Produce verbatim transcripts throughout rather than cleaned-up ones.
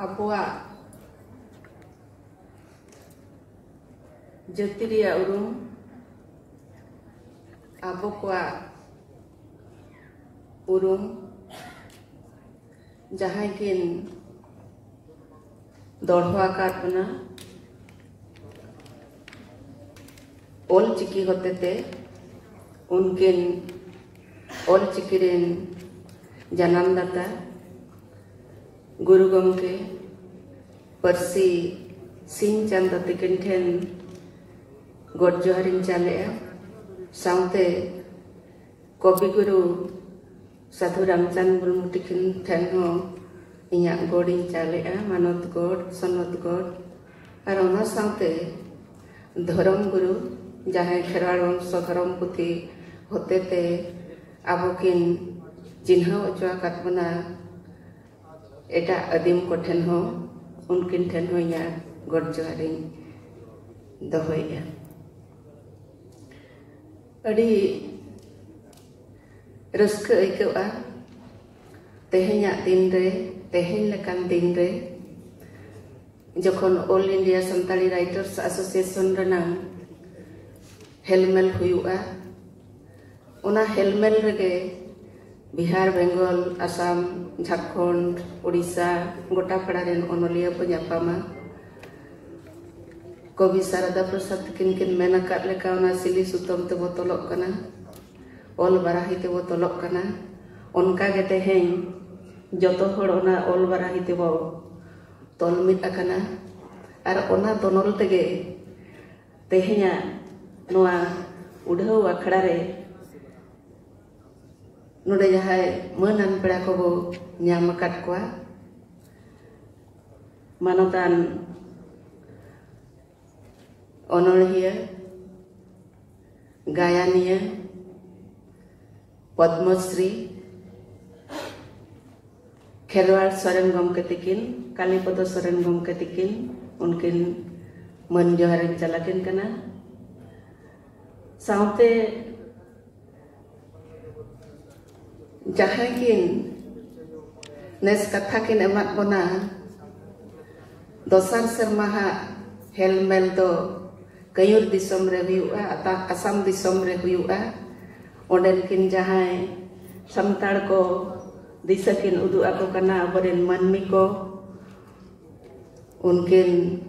ᱟᱵᱚᱣᱟᱜ ᱡᱟᱹᱛᱤ ᱨᱮᱭᱟᱜ ᱩᱨᱩᱢ, ᱟᱵᱚ ᱠᱚᱣᱟᱜ ᱩᱨᱩᱢ, ᱡᱟᱦᱟᱸᱭ ᱠᱤᱱ ᱫᱚᱲᱦᱚ ᱟᱠᱟᱫ ᱵᱚᱱᱟ ᱚᱞ ᱪᱤᱠᱤ ᱦᱚᱛᱮᱛᱮ, ᱩᱱᱠᱤᱱ ᱚᱞ ᱪᱤᱠᱤ ᱨᱮᱱ ᱡᱟᱱᱟᱢ ᱫᱟᱛᱟ ᱜᱩᱨᱩ ᱜᱚᱢᱠᱮ ᱯᱟᱹᱨᱥᱤ ᱥᱤᱧ ᱪᱟᱸᱫᱚ ᱛᱤᱠᱤᱱ ᱴᱷᱮᱱ ᱜᱚᱰ ᱡᱚᱦᱟᱨᱤᱧ ᱪᱟᱞᱮᱜᱼᱟ᱾ ᱥᱟᱶᱛᱮ ᱠᱚᱵᱤ ᱜᱩᱨᱩ ᱥᱟᱹᱫᱷᱩ ᱨᱟᱢᱪᱟᱸᱫᱽ ᱢᱩᱨᱢᱩ ᱛᱤᱠᱤᱱ ᱴᱷᱮᱱ ᱦᱚᱸ ᱤᱧᱟᱹᱜ ᱜᱚᱰ ᱤᱧ ᱪᱟᱞᱮᱜᱼᱟ, ᱢᱟᱱᱚᱛ ᱜᱚᱰ, ᱥᱚᱱᱚᱛ ᱜᱚᱰ᱾ ᱟᱨ ᱚᱱᱟ ᱥᱟᱶᱛᱮ ᱫᱷᱚᱨᱚᱢ ᱜᱩᱨᱩ, ᱡᱟᱦᱟᱸᱭ ᱠᱷᱮᱨᱣᱟᱲ ᱵᱚᱝᱥᱚ ᱫᱷᱚᱨᱚᱢ ᱯᱩᱛᱷᱤ ᱦᱚᱛᱮᱛᱮ ᱟᱵᱚ ᱠᱤᱱ ᱪᱤᱱᱦᱟᱹᱣ ᱦᱚᱪᱚ ᱟᱠᱟᱫ ᱵᱚᱱᱟ, ᱮᱴᱟᱜ ᱟᱹᱫᱤᱢ ᱠᱚᱴᱷᱮᱱ ᱦᱚᱸ, ᱩᱱᱠᱤᱱ ᱴᱷᱮᱱ ᱦᱚᱸ ᱤᱧᱟᱹᱜ ᱜᱚᱰ ᱡᱚᱦᱟᱨᱤᱧ ᱫᱚᱦᱚᱭᱮᱫᱼᱟ᱾ ᱟᱹᱰᱤ ᱨᱟᱹᱥᱠᱟᱹ ᱟᱹᱭᱠᱟᱹᱜᱼᱟ ᱛᱮᱦᱮᱧᱟᱜ ᱫᱤᱱ ᱨᱮ, ᱛᱮᱦᱮᱧ ᱞᱮᱠᱟᱱ ᱫᱤᱱ ᱨᱮ, ᱡᱚᱠᱷᱚᱱ All India Santali Writers Association ᱨᱮᱱᱟᱝ ᱦᱮᱞᱢᱮᱞ ᱦᱩᱭᱩᱜᱼᱟ, ᱚᱱᱟ ᱦᱮᱞᱢᱮᱞ ᱨᱮᱜᱮ ᱵᱤᱦᱟᱨ, ᱵᱮᱝᱜᱚᱞ, ᱟᱥᱟᱢ, ᱡᱷᱟᱲᱠᱷᱚᱸᱰ, ᱳᱰᱤᱥᱟ, ᱜᱚᱴᱟ ᱯᱟᱲᱟ ᱨᱮᱱ ᱚᱱᱚᱞᱤᱭᱟᱹ ᱠᱚ ᱧᱟᱯᱟᱢᱟ᱾ ᱠᱚᱵᱤ ᱥᱟᱨᱚᱫᱟ ᱯᱨᱚᱥᱟᱫᱽ ᱛᱟᱹᱠᱤᱱ ᱠᱤᱱ ᱢᱮᱱ ᱟᱠᱟᱫ ᱞᱮᱠᱟ, ᱚᱱᱟ ᱥᱤᱞᱤ ᱥᱩᱛᱟᱹᱢ ᱛᱮᱵᱚ ᱛᱚᱞᱚᱜ ᱠᱟᱱᱟ, ᱚᱞ ᱵᱟᱨᱟᱦᱤ ᱛᱮᱵᱚ ᱛᱚᱞᱚᱜ ᱠᱟᱱᱟ᱾ ᱚᱱᱠᱟ ᱜᱮ ᱛᱮᱦᱮᱧ ᱡᱚᱛᱚ ᱦᱚᱲ ᱚᱱᱟ ᱚᱞ ᱵᱟᱨᱟᱦᱤ ᱛᱮᱵᱚ ᱛᱚᱞ ᱢᱤᱫ ᱟᱠᱟᱱᱟ᱾ ᱟᱨ ᱚᱱᱟ ᱛᱚᱱᱚᱞ ᱛᱮᱜᱮ ᱛᱮᱦᱮᱧᱟᱜ ᱱᱚᱣᱟ ᱩᱰᱷᱟᱹᱣ ᱟᱠᱷᱲᱟ ᱨᱮ ᱱᱚᱰᱮ ᱡᱟᱦᱟᱸᱭ ᱢᱟᱹᱱᱟᱱ ᱯᱮᱲᱟ ᱠᱚᱵᱚ ᱧᱟᱢ ᱟᱠᱟᱫ ᱠᱚᱣᱟ, ᱢᱟᱱᱚᱛᱟᱱ ᱚᱱᱚᱬᱦᱤᱭᱟᱹ, ᱜᱟᱭᱟᱱᱤᱭᱟᱹ, ᱯᱚᱫᱽᱢᱚᱥᱨᱤ ᱠᱷᱮᱨᱣᱟᱲ ᱥᱚᱨᱮᱱ ᱜᱚᱢᱠᱮ ᱛᱤᱠᱤᱱ, ᱠᱟᱞᱤᱯᱚᱫᱚ ᱥᱚᱨᱮᱱ ᱜᱚᱢᱠᱮ ᱛᱤᱠᱤᱱ, ᱩᱱᱠᱤᱱ ᱢᱟᱹᱱ ᱡᱚᱦᱟᱨᱤᱧ ᱪᱟᱞ ᱟᱹᱠᱤᱱ ᱠᱟᱱᱟ᱾ ᱥᱟᱶᱛᱮ ᱡᱟᱦᱟᱸᱭ ᱠᱤᱱ ᱱᱮᱥ ᱠᱟᱛᱷᱟ ᱠᱤᱱ ᱮᱢᱟᱫ ᱵᱚᱱᱟ, ᱫᱚᱥᱟᱨ ᱥᱮᱨᱢᱟ ᱦᱟᱸᱜ ᱦᱮᱞᱢᱮᱞ ᱫᱚ ᱠᱟᱹᱭᱩᱨ ᱫᱤᱥᱚᱢ ᱨᱮ ᱦᱩᱭᱩᱜᱼᱟ, ᱟᱛᱟ-, ᱟᱥᱟᱢ ᱫᱤᱥᱚᱢ ᱨᱮ ᱦᱩᱭᱩᱜᱼᱟ᱾ ᱚᱸᱰᱮᱱ ᱠᱤᱱ ᱡᱟᱦᱟᱸᱭ ᱥᱟᱱᱛᱟᱲ ᱠᱚ ᱫᱤᱥᱟᱹ ᱠᱤᱱ ᱩᱫᱩᱜ ᱟᱠᱚ ᱠᱟᱱᱟ, ᱟᱵᱚᱨᱮᱱ ᱢᱟᱹᱱᱢᱤ ᱠᱚ, ᱩᱱᱠᱤᱱ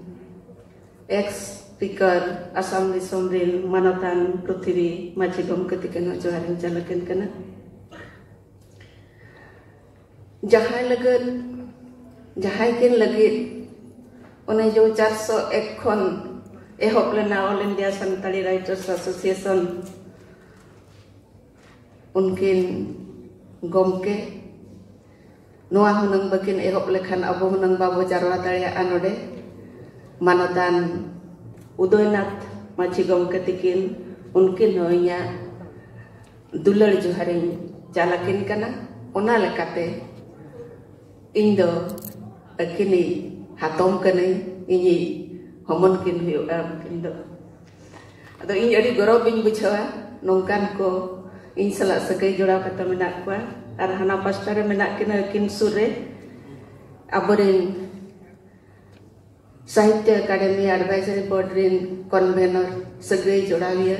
ᱮᱠᱥ ᱥᱯᱤᱠᱟᱨ, ᱟᱥᱟᱢ ᱫᱤᱥᱚᱢ ᱨᱤᱱ ᱢᱟᱱᱚᱛᱟᱱ ᱯᱨᱚᱛᱤᱵᱤ ᱢᱟᱹᱡᱷᱤ ᱜᱚᱢᱠᱮ ᱛᱤᱠᱤᱱ ᱦᱚᱸ ᱡᱚᱦᱟᱨᱤᱧ ᱪᱟᱞ ᱟᱹᱠᱤᱱ ᱠᱟᱱᱟ᱾ ᱡᱟᱦᱟᱸᱭ ᱞᱟᱹᱜᱤᱫ, ᱡᱟᱦᱟᱸᱭ ᱠᱤᱱ ᱞᱟᱹᱜᱤᱫ ᱚᱱᱮ ᱡᱮ ᱪᱟᱨᱥᱚ ᱮᱠ ᱠᱷᱚᱱ ᱮᱦᱚᱵ ᱞᱮᱱᱟ All India Santali Writers Association, ᱩᱱᱠᱤᱱ ᱜᱚᱢᱠᱮ, ᱱᱚᱣᱟ ᱦᱩᱱᱟᱹᱝ ᱵᱟᱹᱠᱤᱱ ᱮᱦᱚᱵ ᱞᱮᱠᱷᱟᱱ ᱟᱵᱚ ᱦᱩᱱᱟᱹᱝ ᱵᱟᱵᱚ ᱡᱟᱨᱣᱟ ᱫᱟᱲᱮᱭᱟᱜᱼᱟ ᱱᱚᱰᱮ᱾ ᱢᱟᱱᱚᱛᱟᱱ ᱩᱫᱚᱭᱱᱟᱛᱷ ᱢᱟᱹᱡᱷᱤ ᱜᱚᱢᱠᱮ ᱛᱤᱠᱤᱱ, ᱩᱱᱠᱤᱱ ᱦᱚᱸ ᱤᱧᱟᱹᱜ ᱫᱩᱞᱟᱹᱲ ᱡᱚᱦᱟᱨᱤᱧ ᱪᱟᱞ ᱟᱹᱠᱤᱱ ᱠᱟᱱᱟ᱾ ᱚᱱᱟ ᱞᱮᱠᱟᱛᱮ ᱤᱧ ᱫᱚ ᱟᱹᱠᱤᱱᱤᱡ ᱦᱟᱛᱚᱢ ᱠᱟᱹᱱᱟᱹᱧ, ᱤᱧᱤᱡ ᱦᱚᱢᱚᱱ ᱠᱤᱱ ᱦᱩᱭᱩᱜᱼᱟ ᱩᱱᱠᱤᱱ ᱫᱚ᱾ ᱟᱫᱚ ᱤᱧ ᱟᱹᱰᱤ ᱜᱚᱨᱚᱵᱽ ᱤᱧ ᱵᱩᱡᱷᱟᱹᱣᱟ, ᱱᱚᱝᱠᱟᱱ ᱠᱚ ᱤᱧ ᱥᱟᱞᱟᱜ ᱥᱟᱹᱜᱟᱹᱭ ᱡᱚᱲᱟᱣ ᱠᱟᱛᱮ ᱢᱮᱱᱟᱜ ᱠᱚᱣᱟ᱾ ᱟᱨ ᱦᱟᱱᱟ ᱯᱟᱥᱴᱟ ᱨᱮ ᱢᱮᱱᱟᱜ ᱠᱤᱱᱟ ᱟᱹᱠᱤᱱ ᱥᱩᱨ ᱨᱮ, ᱟᱵᱚᱨᱮᱱ ᱥᱟᱦᱤᱛᱭᱚ ᱮᱠᱟᱰᱮᱢᱤ ᱮᱰᱵᱟᱭᱡᱟᱨᱤ ᱵᱳᱨᱰ ᱨᱮᱱ ᱠᱚᱱᱵᱷᱮᱱᱚᱨ, ᱥᱟᱹᱜᱟᱹᱭ ᱡᱚᱲᱟᱣᱤᱭᱟᱹ,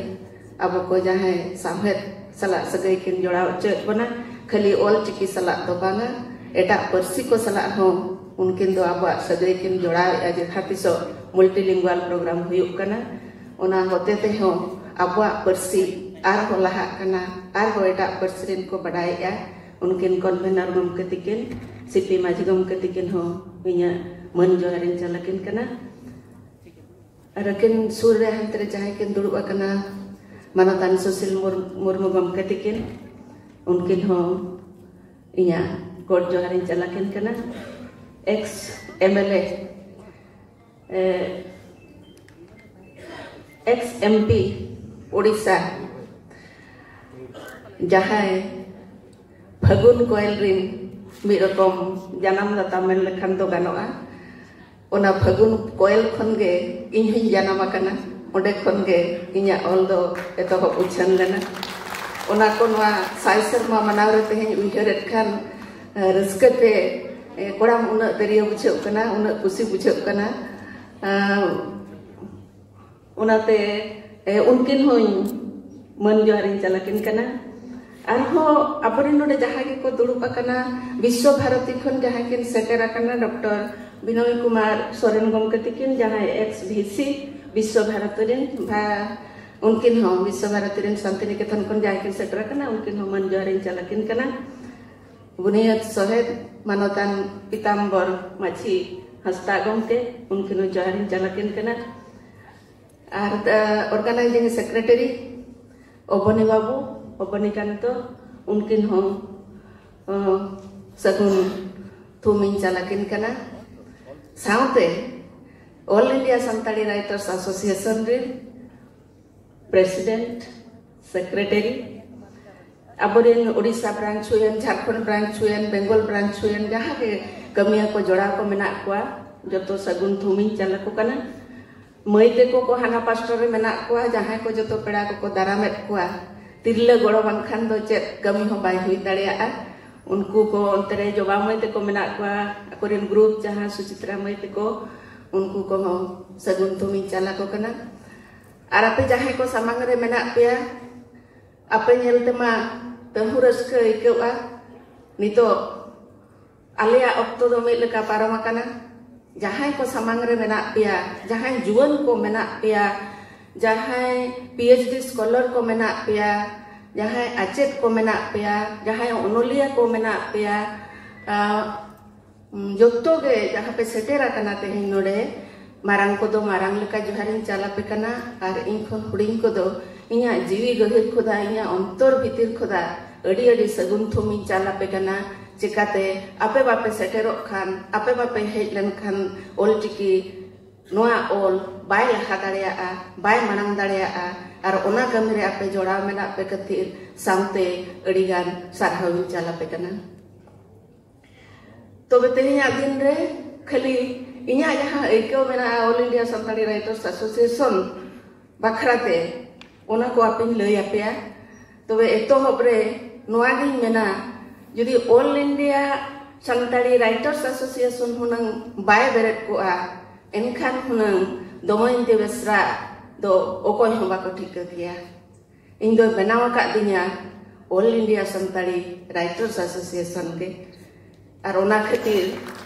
ᱟᱵᱚ ᱠᱚ ᱡᱟᱦᱟᱸᱭ ᱥᱟᱶᱦᱮᱫ ᱥᱟᱞᱟᱜ ᱥᱟᱹᱜᱟᱹᱭ ᱠᱤᱱ ᱡᱚᱲᱟᱣ ᱦᱚᱪᱚᱭᱮᱫ ᱵᱚᱱᱟ, ᱠᱷᱟᱹᱞᱤ ᱚᱞ ᱪᱤᱠᱤ ᱥᱟᱞᱟᱜ ᱫᱚ ᱵᱟᱝᱟ, ᱮᱴᱟᱜ ᱯᱟᱹᱨᱥᱤ ᱠᱚ ᱥᱟᱞᱟᱜ ᱦᱚᱸ ᱩᱱᱠᱤᱱ ᱫᱚ ᱟᱵᱚᱣᱟᱜ ᱥᱟᱹᱜᱟᱹᱭ ᱠᱤᱱ ᱡᱚᱲᱟᱣᱮᱫᱼᱟ᱾ ᱡᱟᱦᱟᱸ ᱛᱤᱥᱚᱜ multilingual program ᱦᱩᱭᱩᱜ ᱠᱟᱱᱟ, ᱚᱱᱟ ᱦᱚᱛᱮ ᱛᱮᱦᱚᱸ ᱟᱵᱚᱣᱟᱜ ᱯᱟᱹᱨᱥᱤ ᱟᱨᱦᱚᱸ ᱞᱟᱦᱟᱜ ᱠᱟᱱᱟ, ᱟᱨᱦᱚᱸ ᱮᱴᱟᱜ ᱯᱟᱹᱨᱥᱤ ᱨᱮᱱ ᱠᱚ ᱵᱟᱰᱟᱭᱮᱫᱼᱟ᱾ ᱩᱱᱠᱤᱱ ᱠᱚᱱᱵᱷᱮᱱᱚᱨ ᱜᱚᱢᱠᱮ ᱛᱤᱠᱤᱱ, ᱥᱤᱯᱤ ᱢᱟᱹᱡᱷᱤ ᱜᱚᱢᱠᱮ ᱛᱤᱠᱤᱱ ᱦᱚᱸ ᱤᱧᱟᱹᱜ ᱢᱟᱹᱱ ᱡᱚᱦᱟᱨᱤᱧ ᱪᱟᱞ ᱟᱹᱠᱤᱱ ᱠᱟᱱᱟ᱾ ᱟᱨ ᱟᱹᱠᱤᱱ ᱥᱩᱨ ᱨᱮ ᱦᱟᱱᱛᱮ ᱨᱮ ᱡᱟᱦᱟᱸᱭ ᱠᱤᱱ ᱫᱩᱲᱩᱵ ᱟᱠᱟᱱᱟ, ᱢᱟᱱᱚᱛᱟᱱ ᱥᱩᱥᱤᱞ ᱢᱩᱨ-, ᱢᱩᱨᱢᱩ ᱜᱚᱢᱠᱮ ᱛᱤᱠᱤᱱ, ᱩᱱᱠᱤᱱ ᱦᱚᱸ ᱤᱧᱟᱹᱜ ᱜᱚᱰ ᱡᱚᱦᱟᱨᱤᱧ ᱪᱟᱞ ᱟᱹᱠᱤᱱ ᱠᱟᱱᱟ᱾ X M L A, A, X M P Odisha, ᱡᱟᱦᱟᱸᱭ ᱯᱷᱟᱹᱜᱩᱱ ᱠᱚᱭᱮᱞ ᱨᱤᱱ ᱢᱤᱫ ᱨᱚᱠᱚᱢ ᱡᱟᱱᱟᱢ ᱫᱟᱛᱟ ᱢᱮᱱ ᱞᱮᱠᱷᱟᱱ ᱫᱚ ᱜᱟᱱᱚᱜᱼᱟ᱾ ᱚᱱᱟ ᱯᱷᱟᱹᱜᱩᱱ ᱠᱚᱭᱮᱞ ᱠᱷᱚᱱ ᱜᱮ ᱤᱧ ᱦᱚᱧ ᱡᱟᱱᱟᱢ ᱟᱠᱟᱱᱟ᱾ ᱚᱸᱰᱮ ᱠᱷᱚᱱ ᱜᱮ ᱤᱧᱟᱹᱜ ᱚᱞ ᱫᱚ ᱮᱛᱚᱦᱚᱵ ᱩᱪᱷᱟᱹᱱ ᱞᱮᱱᱟ᱾ ᱚᱱᱟ ᱠᱚ ᱱᱚᱣᱟ ᱥᱟᱭ ᱥᱮᱨᱢᱟ ᱢᱟᱱᱟᱣ ᱨᱮ ᱛᱮᱦᱮᱧ ᱩᱭᱦᱟᱹᱨᱮᱫ ᱠᱷᱟᱱ, ᱮ, ᱨᱟᱹᱥᱠᱟᱹ ᱛᱮ, ᱮ, ᱠᱚᱲᱟᱢ ᱩᱱᱟᱹᱜ ᱫᱟᱹᱨᱭᱟᱹ ᱵᱩᱡᱷᱟᱹᱜ ᱠᱟᱱᱟ, ᱩᱱᱟᱹᱜ ᱠᱩᱥᱤ ᱵᱩᱡᱷᱟᱹᱜ ᱠᱟᱱᱟ᱾ ᱮ, ᱚᱱᱟᱛᱮ, ᱮ, ᱩᱱᱠᱤᱱ ᱦᱚᱸᱧ ᱢᱟᱹᱱ ᱡᱚᱦᱟᱨᱤᱧ ᱪᱟᱞ ᱟᱹᱠᱤᱱ ᱠᱟᱱᱟ᱾ ᱟᱨᱦᱚᱸ ᱟᱵᱚᱨᱮᱱ ᱱᱚᱰᱮ ᱡᱟᱦᱟᱸᱭ ᱜᱮᱠᱚ ᱫᱩᱲᱩᱵ ᱟᱠᱟᱱᱟ, ᱵᱤᱥᱥᱚ ᱵᱷᱟᱨᱚᱛᱤ ᱠᱷᱚᱱ ᱡᱟᱦᱟᱸᱭ ᱠᱤᱱ ᱥᱮᱴᱮᱨ ᱟᱠᱟᱱᱟ, ᱰᱚᱠᱴᱚᱨ ᱵᱤᱱᱚᱭ ᱠᱩᱢᱟᱨ ᱥᱚᱨᱮᱱ ᱜᱚᱢᱠᱮ ᱛᱤᱠᱤᱱ, ᱡᱟᱦᱟᱸᱭ ᱮᱠᱥ ᱵᱷᱤ ᱥᱤ ᱵᱤᱥᱥᱚ ᱵᱷᱟᱨᱚᱛᱤ ᱨᱮᱱ, ᱵᱷᱟ-, ᱩᱱᱠᱤᱱ ᱦᱚᱸ ᱵᱤᱥᱥᱚ ᱵᱷᱟᱨᱚᱛᱤ ᱨᱮᱱ ᱥᱟᱱᱛᱤᱱᱤᱠᱮᱛᱚᱱ ᱠᱷᱚᱱ ᱡᱟᱦᱟᱸᱭ ᱠᱤᱱ ᱥᱮᱴᱮᱨ ᱟᱠᱟᱱᱟ, ᱩᱱᱠᱤᱱ ᱦᱚᱸ ᱢᱟᱹᱱ ᱡᱚᱦᱟᱨᱤᱧ ᱪᱟᱞ ᱟᱹᱠᱤᱱ ᱠᱟᱱᱟ᱾ ᱵᱩᱱᱤᱭᱟᱹᱫ ᱥᱚᱦᱮᱫ ᱢᱟᱱᱚᱛᱟᱱ ᱯᱤᱛᱟᱢᱵᱚᱨ ᱢᱟᱹᱡᱷᱤ ᱦᱟᱸᱥᱫᱟ ᱜᱚᱢᱠᱮ, ᱩᱱᱠᱤᱱ ᱦᱚᱸ ᱡᱚᱦᱟᱨᱤᱧ ᱪᱟᱞ ᱟᱹᱠᱤᱱ ᱠᱟᱱᱟ᱾ ᱟᱨ, ᱟ, ᱚᱨᱜᱟᱱᱟᱭᱡᱤᱝ ᱥᱮᱠᱨᱮᱴᱟᱨᱤ ᱚᱵᱚᱱᱤ ᱵᱟᱹᱵᱩ, ᱚᱵᱚᱱᱤ ᱠᱟᱱᱛᱚ, ᱩᱱᱠᱤᱱ ᱦᱚᱸ, ᱟ, ᱥᱟᱹᱜᱩᱱ ᱛᱷᱩᱢᱤᱧ ᱪᱟᱞ ᱟᱹᱠᱤᱱ ᱠᱟᱱᱟ᱾ ᱥᱟᱶᱛᱮ All India Santali Writers Association ᱨᱮᱱ ᱯᱨᱮᱥᱤᱰᱮᱱᱴ, ᱥᱮᱠᱨᱮᱴᱟᱨᱤ, ᱟᱵᱚᱨᱮᱱ ᱳᱰᱤᱥᱟ ᱵᱨᱟᱧᱪ ᱦᱩᱭᱮᱱ, ᱡᱷᱟᱲᱠᱷᱚᱸᱰ ᱵᱨᱟᱧᱪ ᱦᱩᱭᱮᱱ, ᱵᱮᱝᱜᱚᱞ ᱵᱨᱟᱧᱪ ᱦᱩᱭᱮᱱ, ᱡᱟᱦᱟᱸ ᱜᱮ ᱠᱟᱹᱢᱤᱭᱟᱹ ᱠᱚ ᱡᱚᱲᱟᱣ ᱠᱚ ᱢᱮᱱᱟᱜ ᱠᱚᱣᱟ, ᱡᱚᱛᱚ ᱥᱟᱹᱜᱩᱱ ᱛᱷᱩᱢᱤᱧ ᱪᱟᱞ ᱟᱠᱚ ᱠᱟᱱᱟ᱾ ᱢᱟᱹᱭ ᱛᱟᱠᱚ ᱠᱚ ᱦᱟᱱᱟ ᱯᱟᱥᱴᱟ ᱨᱮ ᱢᱮᱱᱟᱜ ᱠᱚᱣᱟ, ᱡᱟᱦᱟᱸᱭ ᱠᱚ ᱡᱚᱛᱚ ᱯᱮᱲᱟ ᱠᱚᱠᱚ ᱫᱟᱨᱟᱢᱮᱫ ᱠᱚᱣᱟ᱾ ᱛᱤᱨᱞᱟᱹ ᱜᱚᱲᱚ ᱵᱟᱝᱠᱷᱟᱱ ᱫᱚ ᱪᱮᱫ ᱠᱟᱹᱢᱤ ᱦᱚᱸ ᱵᱟᱭ ᱦᱩᱭ ᱫᱟᱲᱮᱭᱟᱜᱼᱟ᱾ ᱩᱱᱠᱩ ᱠᱚ ᱚᱱᱛᱮ ᱨᱮ ᱡᱚᱵᱟ ᱢᱟᱹᱭ ᱛᱟᱠᱚ ᱢᱮᱱᱟᱜ ᱠᱚᱣᱟ, ᱟᱠᱚᱨᱮᱱ ᱜᱨᱩᱯ ᱡᱟᱦᱟᱸ ᱥᱩᱪᱤᱛᱨᱟ ᱢᱟᱹᱭ ᱛᱟᱠᱚ, ᱩᱱᱠᱩ ᱠᱚᱦᱚᱸ ᱥᱟᱹᱜᱩᱱ ᱛᱷᱩᱢᱤᱧ ᱪᱟᱞ ᱟᱠᱚ ᱠᱟᱱᱟ᱾ ᱟᱨ ᱟᱯᱮ ᱡᱟᱦᱟᱸᱭ ᱠᱚ ᱥᱟᱢᱟᱝ ᱨᱮ ᱢᱮᱱᱟᱜ ᱯᱮᱭᱟ, ᱟᱯᱮ ᱧᱮᱞ ᱛᱮᱢᱟ ᱛᱟᱹᱦᱩ ᱨᱟᱹᱥᱠᱟᱹ ᱟᱹᱭᱠᱟᱹᱜᱼᱟ᱾ ᱱᱤᱛᱚᱜ ᱟᱞᱮᱭᱟᱜ ᱚᱠᱛᱚ ᱫᱚ ᱢᱤᱫ ᱞᱮᱠᱟ ᱯᱟᱨᱚᱢ ᱟᱠᱟᱱᱟ᱾ ᱡᱟᱦᱟᱸᱭ ᱠᱚ ᱥᱟᱢᱟᱝ ᱨᱮ ᱢᱮᱱᱟᱜ ᱯᱮᱭᱟ, ᱡᱟᱦᱟᱸᱭ ᱡᱩᱣᱟᱹᱱ ᱠᱚ ᱢᱮᱱᱟᱜ ᱯᱮᱭᱟ, ᱡᱟᱦᱟᱸᱭ ᱯᱤ ᱮᱭᱤᱪ ᱰᱤ ᱥᱠᱚᱞᱟᱨ ᱠᱚ ᱢᱮᱱᱟᱜ ᱯᱮᱭᱟ, ᱡᱟᱦᱟᱸᱭ ᱟᱪᱮᱫ ᱠᱚ ᱢᱮᱱᱟᱜ ᱯᱮᱭᱟ, ᱡᱟᱦᱟᱸᱭ ᱚᱱᱚᱞᱤᱭᱟᱹ ᱠᱚ ᱢᱮᱱᱟᱜ ᱯᱮᱭᱟ, ᱟ, ᱩᱢ, ᱡᱚᱛᱚ ᱜᱮ ᱡᱟᱦᱟᱸ ᱯᱮ ᱥᱮᱴᱮᱨ ᱟᱠᱟᱱᱟ ᱛᱮᱦᱮᱧ ᱱᱚᱰᱮ, ᱢᱟᱨᱟᱝ ᱠᱚᱫᱚ ᱢᱟᱨᱟᱝ ᱞᱮᱠᱟ ᱡᱚᱦᱟᱨᱤᱧ ᱪᱟᱞ ᱟᱯᱮ ᱠᱟᱱᱟ, ᱟᱨ ᱤᱧ ᱠᱷᱚᱱ ᱦᱩᱰᱤᱧ ᱠᱚᱫᱚ ᱤᱧᱟᱹᱜ ᱡᱤᱣᱤ ᱜᱟᱹᱦᱤᱨ ᱠᱷᱚᱫᱟ, ᱤᱧᱟᱹᱜ ᱚᱱᱛᱚᱨ ᱵᱷᱤᱛᱤᱨ ᱠᱷᱚᱫᱟ ᱟᱹᱰᱤ ᱟᱹᱰᱤ ᱥᱟᱹᱜᱩᱱ ᱛᱷᱩᱢᱤᱧ ᱪᱟᱞ ᱟᱯᱮ ᱠᱟᱱᱟ᱾ ᱪᱮᱠᱟᱛᱮ ᱟᱯᱮ ᱵᱟᱯᱮ ᱥᱮᱴᱮᱨᱚᱜ ᱠᱷᱟᱱ, ᱟᱯᱮ ᱵᱟᱯᱮ ᱦᱮᱡ ᱞᱮᱱᱠᱷᱟᱱ ᱚᱞᱪᱤᱠᱤ ᱱᱚᱣᱟ ᱚᱞ ᱵᱟᱭ ᱞᱟᱦᱟ ᱫᱟᱲᱮᱭᱟᱜᱼᱟ, ᱵᱟᱭ ᱢᱟᱲᱟᱝ ᱫᱟᱲᱮᱭᱟᱜᱼᱟ᱾ ᱟᱨ ᱚᱱᱟ ᱠᱟᱹᱢᱤ ᱨᱮ ᱟᱯᱮ ᱡᱚᱲᱟᱣ ᱢᱮᱱᱟᱜ ᱯᱮ ᱠᱷᱟᱹᱛᱤᱨ ᱥᱟᱶᱛᱮ ᱟᱹᱰᱤᱜᱟᱱ ᱥᱟᱨᱦᱟᱣ ᱤᱧ ᱪᱟᱞ ᱟᱯᱮ ᱠᱟᱱᱟ᱾ ᱛᱚᱵᱮ ᱛᱮᱦᱮᱧᱟᱜ ᱫᱤᱱ ᱨᱮ ᱠᱷᱟᱹᱞᱤ ᱤᱧᱟᱹᱜ ᱡᱟᱦᱟᱸ ᱟᱹᱭᱠᱟᱹᱣ ᱢᱮᱱᱟᱜᱼᱟ All India Santali Writers Association ᱵᱟᱠᱷᱨᱟ ᱛᱮ, ᱚᱱᱟ ᱠᱚ ᱟᱯᱮᱧ ᱞᱟᱹᱭ ᱟᱯᱮᱭᱟ᱾ ᱛᱚᱵᱮ ᱮᱛᱚᱦᱚᱵ ᱨᱮ ᱱᱚᱣᱟ ᱜᱤᱧ ᱢᱮᱱᱟ, ᱡᱩᱫᱤ All India Santali Writers Association ᱦᱩᱱᱟᱹᱝ ᱵᱟᱭ ᱵᱮᱨᱮᱫ ᱠᱚᱜᱼᱟ, ᱮᱱᱠᱷᱟᱱ ᱦᱩᱱᱟᱹᱝ ᱫᱚᱢᱚᱭᱚᱱᱛᱤ ᱵᱮᱥᱨᱟ ᱫᱚ ᱚᱠᱚᱭ ᱦᱚᱸ ᱵᱟᱠᱚ ᱴᱷᱤᱠᱟᱹ ᱠᱮᱭᱟ᱾ ᱤᱧ ᱫᱚᱭ ᱵᱮᱱᱟᱣ ᱟᱠᱟᱫ ᱫᱤᱧᱟ All India Santali Writers Association ᱜᱮ᱾ ᱟᱨ ᱚᱱᱟ ᱠᱷᱟᱹᱛᱤᱨ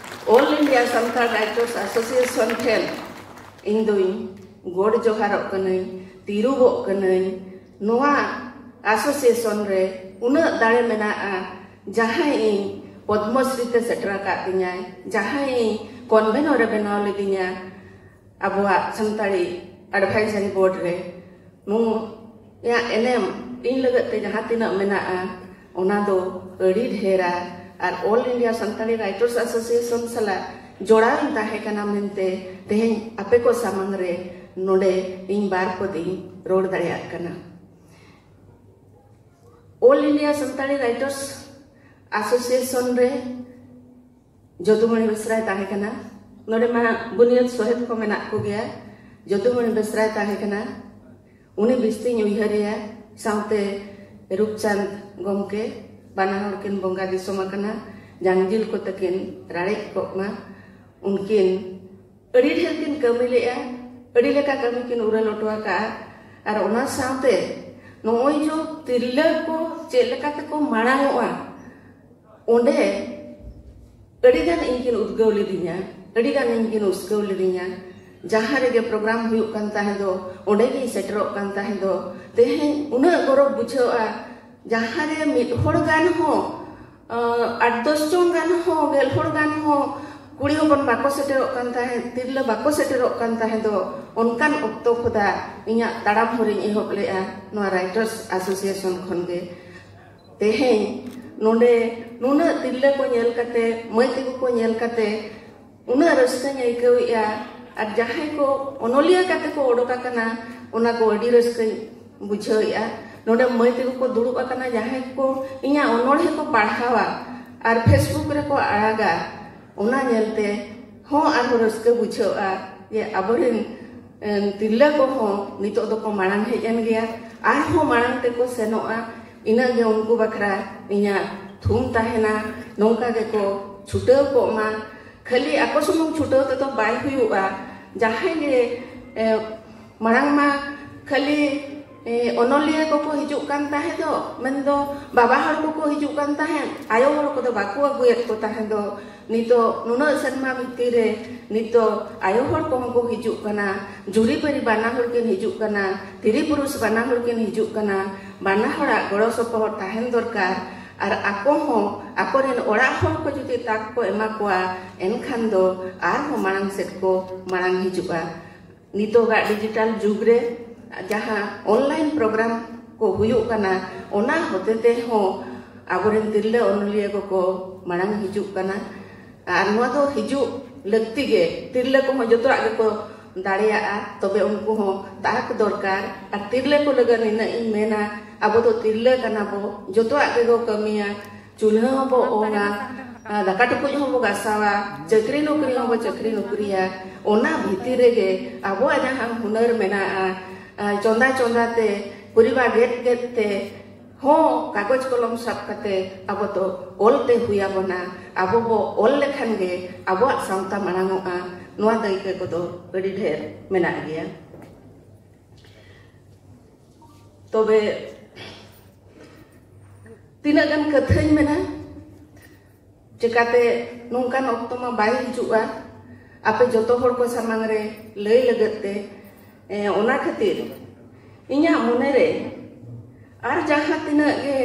All India Santal Writers Association ᱴᱷᱮᱱ ᱤᱧ ᱫᱚᱧ ᱜᱚᱰ ᱡᱚᱦᱟᱨᱚᱜ ᱠᱟᱹᱱᱟᱹᱧ, ᱛᱤᱨᱩᱵᱚᱜ ᱠᱟᱹᱱᱟᱹᱧ᱾ ᱱᱚᱣᱟ ᱟᱥᱳᱥᱤᱭᱮᱥᱚᱱ ᱨᱮ ᱩᱱᱟᱹᱜ ᱫᱟᱲᱮ ᱢᱮᱱᱟᱜᱼᱟ, ᱡᱟᱦᱟᱸᱭ ᱤᱧ ᱯᱚᱫᱽᱢᱚᱥᱨᱤ ᱛᱮ ᱥᱮᱴᱮᱨ ᱟᱠᱟᱫ ᱫᱤᱧᱟᱭ, ᱡᱟᱦᱟᱸᱭ ᱤᱧ ᱠᱚᱱᱵᱷᱮᱱᱚᱨ ᱮ ᱵᱮᱱᱟᱣ ᱞᱤᱫᱤᱧᱟ, ᱟᱵᱚᱣᱟᱜ ᱥᱟᱱᱛᱟᱲᱤ ᱮᱰᱵᱷᱟᱭᱡᱟᱨᱤ ᱵᱳᱨᱰ ᱨᱮ ᱱᱩᱭᱟᱜ ᱮᱱᱮᱢ ᱤᱧ ᱞᱟᱹᱜᱤᱫ ᱛᱮ ᱡᱟᱦᱟᱸ ᱛᱤᱱᱟᱹᱜ ᱢᱮᱱᱟᱜᱼᱟ, ᱚᱱᱟ ᱫᱚ ᱟᱹᱰᱤ ᱰᱷᱮᱨᱟ᱾ ᱟᱨ All India Santali Writers Association ᱥᱟᱞᱟᱜ ᱡᱚᱲᱟᱣ ᱤᱧ ᱛᱟᱦᱮᱸ ᱠᱟᱱᱟ ᱢᱮᱱᱛᱮ ᱛᱮᱦᱮᱧ ᱟᱯᱮ ᱠᱚ ᱥᱟᱢᱟᱝ ᱨᱮ ᱱᱚᱰᱮ ᱤᱧ ᱵᱟᱨ ᱯᱚᱫ ᱤᱧ ᱨᱚᱲ ᱫᱟᱲᱮᱭᱟᱜ ᱠᱟᱱᱟ᱾ All India Santali Writers Association ᱨᱮ ᱡᱚᱫᱩᱢᱚᱬᱤ ᱵᱮᱥᱨᱟᱭ ᱛᱟᱦᱮᱸ ᱠᱟᱱᱟ᱾ ᱱᱚᱰᱮ ᱢᱟ ᱵᱩᱱᱤᱭᱟᱹᱫ ᱥᱚᱦᱮᱫ ᱠᱚ ᱢᱮᱱᱟᱜ ᱠᱚᱜᱮᱭᱟ᱾ ᱡᱚᱫᱩᱢᱚᱬᱤ ᱵᱮᱥᱨᱟᱭ ᱛᱟᱦᱮᱸ ᱠᱟᱱᱟ, ᱩᱱᱤ ᱵᱤᱥᱛᱤᱧ ᱩᱭᱦᱟᱹᱨᱮᱭᱟ᱾ ᱥᱟᱶᱛᱮ ᱨᱩᱯᱪᱟᱸᱫᱽ ᱜᱚᱢᱠᱮ, ᱵᱟᱱᱟ ᱦᱚᱲ ᱠᱤᱱ ᱵᱚᱸᱜᱟ ᱫᱤᱥᱚᱢ ᱟᱠᱟᱱᱟ, ᱡᱟᱝᱡᱤᱞ ᱠᱚ ᱛᱟᱹᱠᱤᱱ ᱨᱟᱲᱮᱡ ᱠᱚᱜ ᱢᱟ᱾ ᱩᱱᱠᱤᱱ ᱟᱹᱰᱤ ᱰᱷᱮᱨ ᱠᱤᱱ ᱠᱟᱹᱢᱤ ᱞᱮᱜᱼᱟ, ᱟᱹᱰᱤ ᱞᱮᱠᱟ ᱠᱟᱹᱢᱤ ᱠᱤᱱ ᱩᱨᱟᱹᱞ ᱚᱴᱚ ᱟᱠᱟᱫᱼᱟ᱾ ᱟᱨ ᱚᱱᱟ ᱥᱟᱶᱛᱮ ᱱᱚᱜᱼᱚᱭ ᱡᱮ ᱛᱤᱨᱞᱟᱹ ᱠᱚ ᱪᱮᱫ ᱞᱮᱠᱟ ᱛᱮᱠᱚ ᱢᱟᱲᱟᱝ ᱚᱜᱼᱟ, ᱚᱸᱰᱮ ᱟᱹᱰᱤᱜᱟᱱ ᱤᱧ ᱠᱤᱱ ᱩᱫᱽᱜᱟᱹᱣ ᱞᱤᱫᱤᱧᱟ, ᱟᱹᱰᱤᱜᱟᱱ ᱤᱧ ᱠᱤᱱ ᱩᱥᱠᱟᱹᱣ ᱞᱤᱫᱤᱧᱟ᱾ ᱡᱟᱦᱟᱸ ᱨᱮᱜᱮ ᱯᱨᱳᱜᱨᱟᱢ ᱦᱩᱭᱩᱜ ᱠᱟᱱ ᱛᱟᱦᱮᱸ ᱫᱚ, ᱚᱸᱰᱮ ᱜᱤᱧ ᱥᱮᱴᱮᱨᱚᱜ ᱠᱟᱱ ᱛᱟᱦᱮᱸ ᱫᱚ᱾ ᱛᱮᱦᱮᱧ ᱩᱱᱟᱹᱜ ᱜᱚᱨᱚᱵᱽ ᱵᱩᱡᱷᱟᱹᱜᱼᱟ, ᱡᱟᱦᱟᱸ ᱨᱮ ᱢᱤᱫ ᱦᱚᱲ ᱜᱟᱱ ᱦᱚᱸ, ᱟᱸ, ᱟᱴ ᱫᱚᱥ ᱡᱚᱱ ᱜᱟᱱ ᱦᱚᱸ, ᱜᱮᱞ ᱦᱚᱲ ᱜᱟᱱ ᱦᱚᱸ ᱠᱩᱲᱤ ᱦᱚᱯᱚᱱ ᱵᱟᱠᱚ ᱥᱮᱴᱮᱨᱚᱜ ᱠᱟᱱ ᱛᱟᱦᱮᱸᱫ, ᱛᱤᱨᱞᱟᱹ ᱵᱟᱠᱚ ᱥᱮᱴᱮᱨᱚᱜ ᱠᱟᱱ ᱛᱟᱦᱮᱸ ᱫᱚ, ᱚᱱᱠᱟᱱ ᱚᱠᱛᱚ ᱠᱷᱚᱱᱟᱜ ᱤᱧᱟᱹᱜ ᱛᱟᱲᱟᱢ ᱦᱚᱨᱤᱧ ᱮᱦᱚᱵ ᱞᱮᱫᱼᱟ ᱱᱚᱣᱟ ᱨᱟᱭᱴᱟᱨᱥ ᱟᱥᱳᱥᱤᱭᱮᱥᱚᱱ ᱠᱷᱚᱱ ᱜᱮ᱾ ᱛᱮᱦᱮᱧ ᱱᱚᱰᱮ ᱱᱩᱱᱟᱹᱜ ᱛᱤᱨᱞᱟᱹ ᱠᱚ ᱧᱮᱞ ᱠᱟᱛᱮ, ᱢᱟᱹᱭ ᱛᱟᱠᱚ ᱠᱚ ᱧᱮᱞ ᱠᱟᱛᱮ ᱩᱱᱟᱹᱜ ᱨᱟᱹᱥᱠᱟᱹᱧ ᱟᱹᱭᱠᱟᱹᱣᱮᱫᱼᱟ᱾ ᱟᱨ ᱡᱟᱦᱟᱸᱭ ᱠᱚ ᱚᱱᱚᱞᱤᱭᱟᱹ ᱠᱟᱛᱮ ᱠᱚ ᱚᱰᱚᱠ ᱟᱠᱟᱱᱟ, ᱚᱱᱟ ᱠᱚ ᱟᱹᱰᱤ ᱨᱟᱹᱥᱠᱟᱹᱧ ᱵᱩᱡᱷᱟᱹᱣᱮᱫᱼᱟ᱾ ᱱᱚᱰᱮ ᱢᱟᱹᱭ ᱛᱟᱠᱚ ᱠᱚ ᱫᱩᱲᱩᱵ ᱟᱠᱟᱱᱟ, ᱡᱟᱦᱟᱸᱭ ᱠᱚ ᱤᱧᱟᱹᱜ ᱚᱱᱚᱬᱦᱮ ᱠᱚ ᱯᱟᱲᱦᱟᱣᱟ ᱟᱨ Facebook ᱨᱮᱠᱚ ᱟᱲᱟᱜᱟ, ᱚᱱᱟ ᱧᱮᱞᱛᱮ ᱦᱚᱸ ᱟᱨᱦᱚᱸ ᱨᱟᱹᱥᱠᱟᱹ ᱵᱩᱡᱷᱟᱹᱜᱼᱟ ᱡᱮ ᱟᱵᱚᱨᱮᱱ, ᱮᱢ, ᱛᱤᱨᱞᱟᱹ ᱠᱚᱦᱚᱸ ᱱᱤᱛᱚᱜ ᱫᱚᱠᱚ ᱢᱟᱲᱟᱝ ᱦᱮᱡ ᱮᱱ ᱜᱮᱭᱟ, ᱟᱨᱦᱚᱸ ᱢᱟᱲᱟᱝ ᱛᱮᱠᱚ ᱥᱮᱱᱚᱜᱼᱟ᱾ ᱤᱱᱟᱹᱜ ᱜᱮ ᱩᱱᱠᱩ ᱵᱟᱠᱷᱨᱟ ᱤᱧᱟᱹᱜ ᱛᱷᱩᱢ ᱛᱟᱦᱮᱱᱟ᱾ ᱱᱚᱝᱠᱟ ᱜᱮᱠᱚ ᱪᱷᱩᱴᱟᱹᱣ ᱠᱚᱜ ᱢᱟ᱾ ᱠᱷᱟᱹᱞᱤ ᱟᱠᱚ ᱥᱩᱢᱩᱝ ᱪᱷᱩᱴᱟᱹᱣ ᱛᱮᱫᱚ ᱵᱟᱭ ᱦᱩᱭᱩᱜᱼᱟ᱾ ᱡᱟᱦᱟᱸᱭ ᱜᱮ, ᱮ, ᱢᱟᱲᱟᱝ ᱢᱟ ᱠᱷᱟᱹᱞᱤ, ᱮ, ᱚᱱᱚᱞᱤᱭᱟᱹ ᱠᱚᱠᱚ ᱦᱤᱡᱩᱜ ᱠᱟᱱ ᱛᱟᱦᱮᱸ ᱫᱚ, ᱢᱮᱱᱫᱚ ᱵᱟᱵᱟ ᱦᱚᱲ ᱠᱚᱠᱚ ᱦᱤᱡᱩᱜ ᱠᱟᱱ ᱛᱟᱦᱮᱸᱫ, ᱟᱭᱳ ᱦᱚᱲ ᱠᱚᱫᱚ ᱵᱟᱠᱚ ᱟᱹᱜᱩᱭᱮᱫ ᱠᱚ ᱛᱟᱦᱮᱸ ᱫᱚ᱾ ᱱᱤᱛᱚᱜ ᱱᱩᱱᱟᱹᱜ ᱥᱮᱨᱢᱟ ᱵᱷᱤᱛᱤᱨ ᱨᱮ ᱱᱤᱛᱚᱜ ᱟᱭᱳ ᱦᱚᱲ ᱠᱚᱦᱚᱸ ᱠᱚ ᱦᱤᱡᱩᱜ ᱠᱟᱱᱟ, ᱡᱩᱨᱤᱯᱟᱹᱨᱤ ᱵᱟᱱᱟ ᱦᱚᱲ ᱠᱤᱱ ᱦᱤᱡᱩᱜ ᱠᱟᱱᱟ, ᱛᱤᱨᱤ ᱯᱩᱨᱩᱥ ᱵᱟᱱᱟ ᱦᱚᱲ ᱠᱤᱱ ᱦᱤᱡᱩᱜ ᱠᱟᱱᱟ᱾ ᱵᱟᱱᱟ ᱦᱚᱲᱟᱜ ᱜᱚᱲᱚ ᱥᱚᱯᱚᱦᱚᱫ ᱛᱟᱦᱮᱱ ᱫᱚᱨᱠᱟᱨ᱾ ᱟᱨ ᱟᱠᱚ ᱦᱚᱸ ᱟᱠᱚᱨᱮᱱ ᱚᱲᱟᱜ ᱦᱚᱲ ᱠᱚ ᱡᱩᱫᱤ ᱛᱟᱠ ᱠᱚ ᱮᱢᱟ ᱠᱚᱣᱟ, ᱮᱱᱠᱷᱟᱱ ᱫᱚ ᱟᱨᱦᱚᱸ ᱢᱟᱲᱟᱝ ᱥᱮᱫ ᱠᱚ ᱢᱟᱲᱟᱝ ᱦᱤᱡᱩᱜᱼᱟ᱾ ᱱᱤᱛᱚᱜᱟᱜ ᱰᱤᱡᱤᱴᱟᱞ ᱡᱩᱜᱽ ᱨᱮ ᱡᱟᱦᱟᱸ ᱚᱱᱞᱟᱭᱤᱱ ᱯᱨᱳᱜᱨᱟᱢ ᱠᱚ ᱦᱩᱭᱩᱜ ᱠᱟᱱᱟ, ᱚᱱᱟ ᱦᱚᱛᱮ ᱛᱮᱦᱚᱸ ᱟᱵᱚᱨᱮᱱ ᱛᱤᱨᱞᱟᱹ ᱚᱱᱚᱞᱤᱭᱟᱹ ᱠᱚᱠᱚ ᱢᱟᱲᱟᱝ ᱦᱤᱡᱩᱜ ᱠᱟᱱᱟ᱾ ᱟᱨ ᱱᱚᱣᱟ ᱫᱚ ᱦᱤᱡᱩᱜ ᱞᱟᱹᱠᱛᱤ ᱜᱮ, ᱛᱤᱨᱞᱟᱹ ᱠᱚᱦᱚᱸ ᱡᱚᱛᱚᱣᱟᱜ ᱜᱮᱠᱚ ᱫᱟᱲᱮᱭᱟᱜᱼᱟ, ᱛᱚᱵᱮ ᱩᱱᱠᱩ ᱦᱚᱸ ᱛᱟᱠ ᱫᱚᱨᱠᱟᱨ᱾ ᱟᱨ ᱛᱤᱨᱞᱟᱹ ᱠᱚ ᱞᱟᱹᱜᱤᱫ ᱱᱤᱱᱟᱹᱜ ᱤᱧ ᱢᱮᱱᱟ, ᱟᱵᱚ ᱫᱚ ᱛᱤᱨᱞᱟᱹ ᱠᱟᱱᱟ ᱵᱚ, ᱡᱚᱛᱚᱣᱟᱜ ᱜᱮᱵᱚ ᱠᱟᱹᱢᱤᱭᱟ, ᱪᱩᱞᱦᱟᱹ ᱦᱚᱸᱵᱚ ᱚᱝᱟ, ᱟᱨ ᱫᱟᱠᱟ ᱴᱩᱠᱩᱡ ᱦᱚᱸᱵᱚ ᱜᱟᱥᱟᱣᱟ, ᱪᱟᱹᱠᱨᱤ ᱱᱚᱠᱨᱤ ᱦᱚᱸᱵᱚ ᱪᱟᱹᱠᱨᱤ ᱱᱚᱠᱨᱤᱭᱟ᱾ ᱚᱱᱟ ᱵᱷᱤᱛᱤᱨ ᱨᱮᱜᱮ ᱟᱵᱚᱣᱟᱜ ᱡᱟᱦᱟᱸ ᱦᱩᱱᱟᱹᱨ ᱢᱮᱱᱟᱜᱼᱟ, ᱟᱨ ᱪᱚᱸᱫᱟ ᱪᱚᱸᱫᱟ ᱛᱮ, ᱯᱚᱨᱤᱵᱟᱨ ᱜᱮᱫ ᱜᱮᱫ ᱛᱮ ᱦᱚᱸ ᱠᱟᱜᱚᱡᱽ ᱠᱚᱞᱚᱢ ᱥᱟᱵ ᱠᱟᱛᱮ ᱟᱵᱚ ᱫᱚ ᱚᱞ ᱛᱮ ᱦᱩᱭ ᱟᱵᱚᱱᱟ᱾ ᱟᱵᱚ ᱵᱚ ᱚᱞ ᱞᱮᱠᱷᱟᱱ ᱜᱮ ᱟᱵᱚᱣᱟᱜ ᱥᱟᱶᱛᱟ ᱢᱟᱲᱟᱝ ᱚᱜᱼᱟ᱾ ᱱᱚᱣᱟ ᱫᱟᱹᱭᱠᱟᱹ ᱠᱚᱫᱚ ᱟᱹᱰᱤ ᱰᱷᱮᱨ ᱢᱮᱱᱟᱜ ᱜᱮᱭᱟ᱾ ᱛᱚᱵᱮ ᱛᱤᱱᱟᱹᱜ ᱜᱟᱱ ᱠᱟᱛᱷᱟᱧ ᱢᱮᱱᱟ, ᱪᱮᱠᱟᱛᱮ ᱱᱚᱝᱠᱟᱱ ᱚᱠᱛᱚ ᱢᱟ ᱵᱟᱭ ᱦᱤᱡᱩᱜᱼᱟ ᱟᱯᱮ ᱡᱚᱛᱚ ᱦᱚᱲ ᱠᱚ ᱥᱟᱢᱟᱝ ᱨᱮ ᱞᱟᱹᱭ ᱞᱟᱹᱜᱤᱫ ᱛᱮ᱾ ᱮ, ᱚᱱᱟ ᱠᱷᱟᱹᱛᱤᱨ ᱤᱧᱟᱹᱜ ᱢᱚᱱᱮ ᱨᱮ ᱟᱨ ᱡᱟᱦᱟᱸ ᱛᱤᱱᱟᱹᱜ ᱜᱮ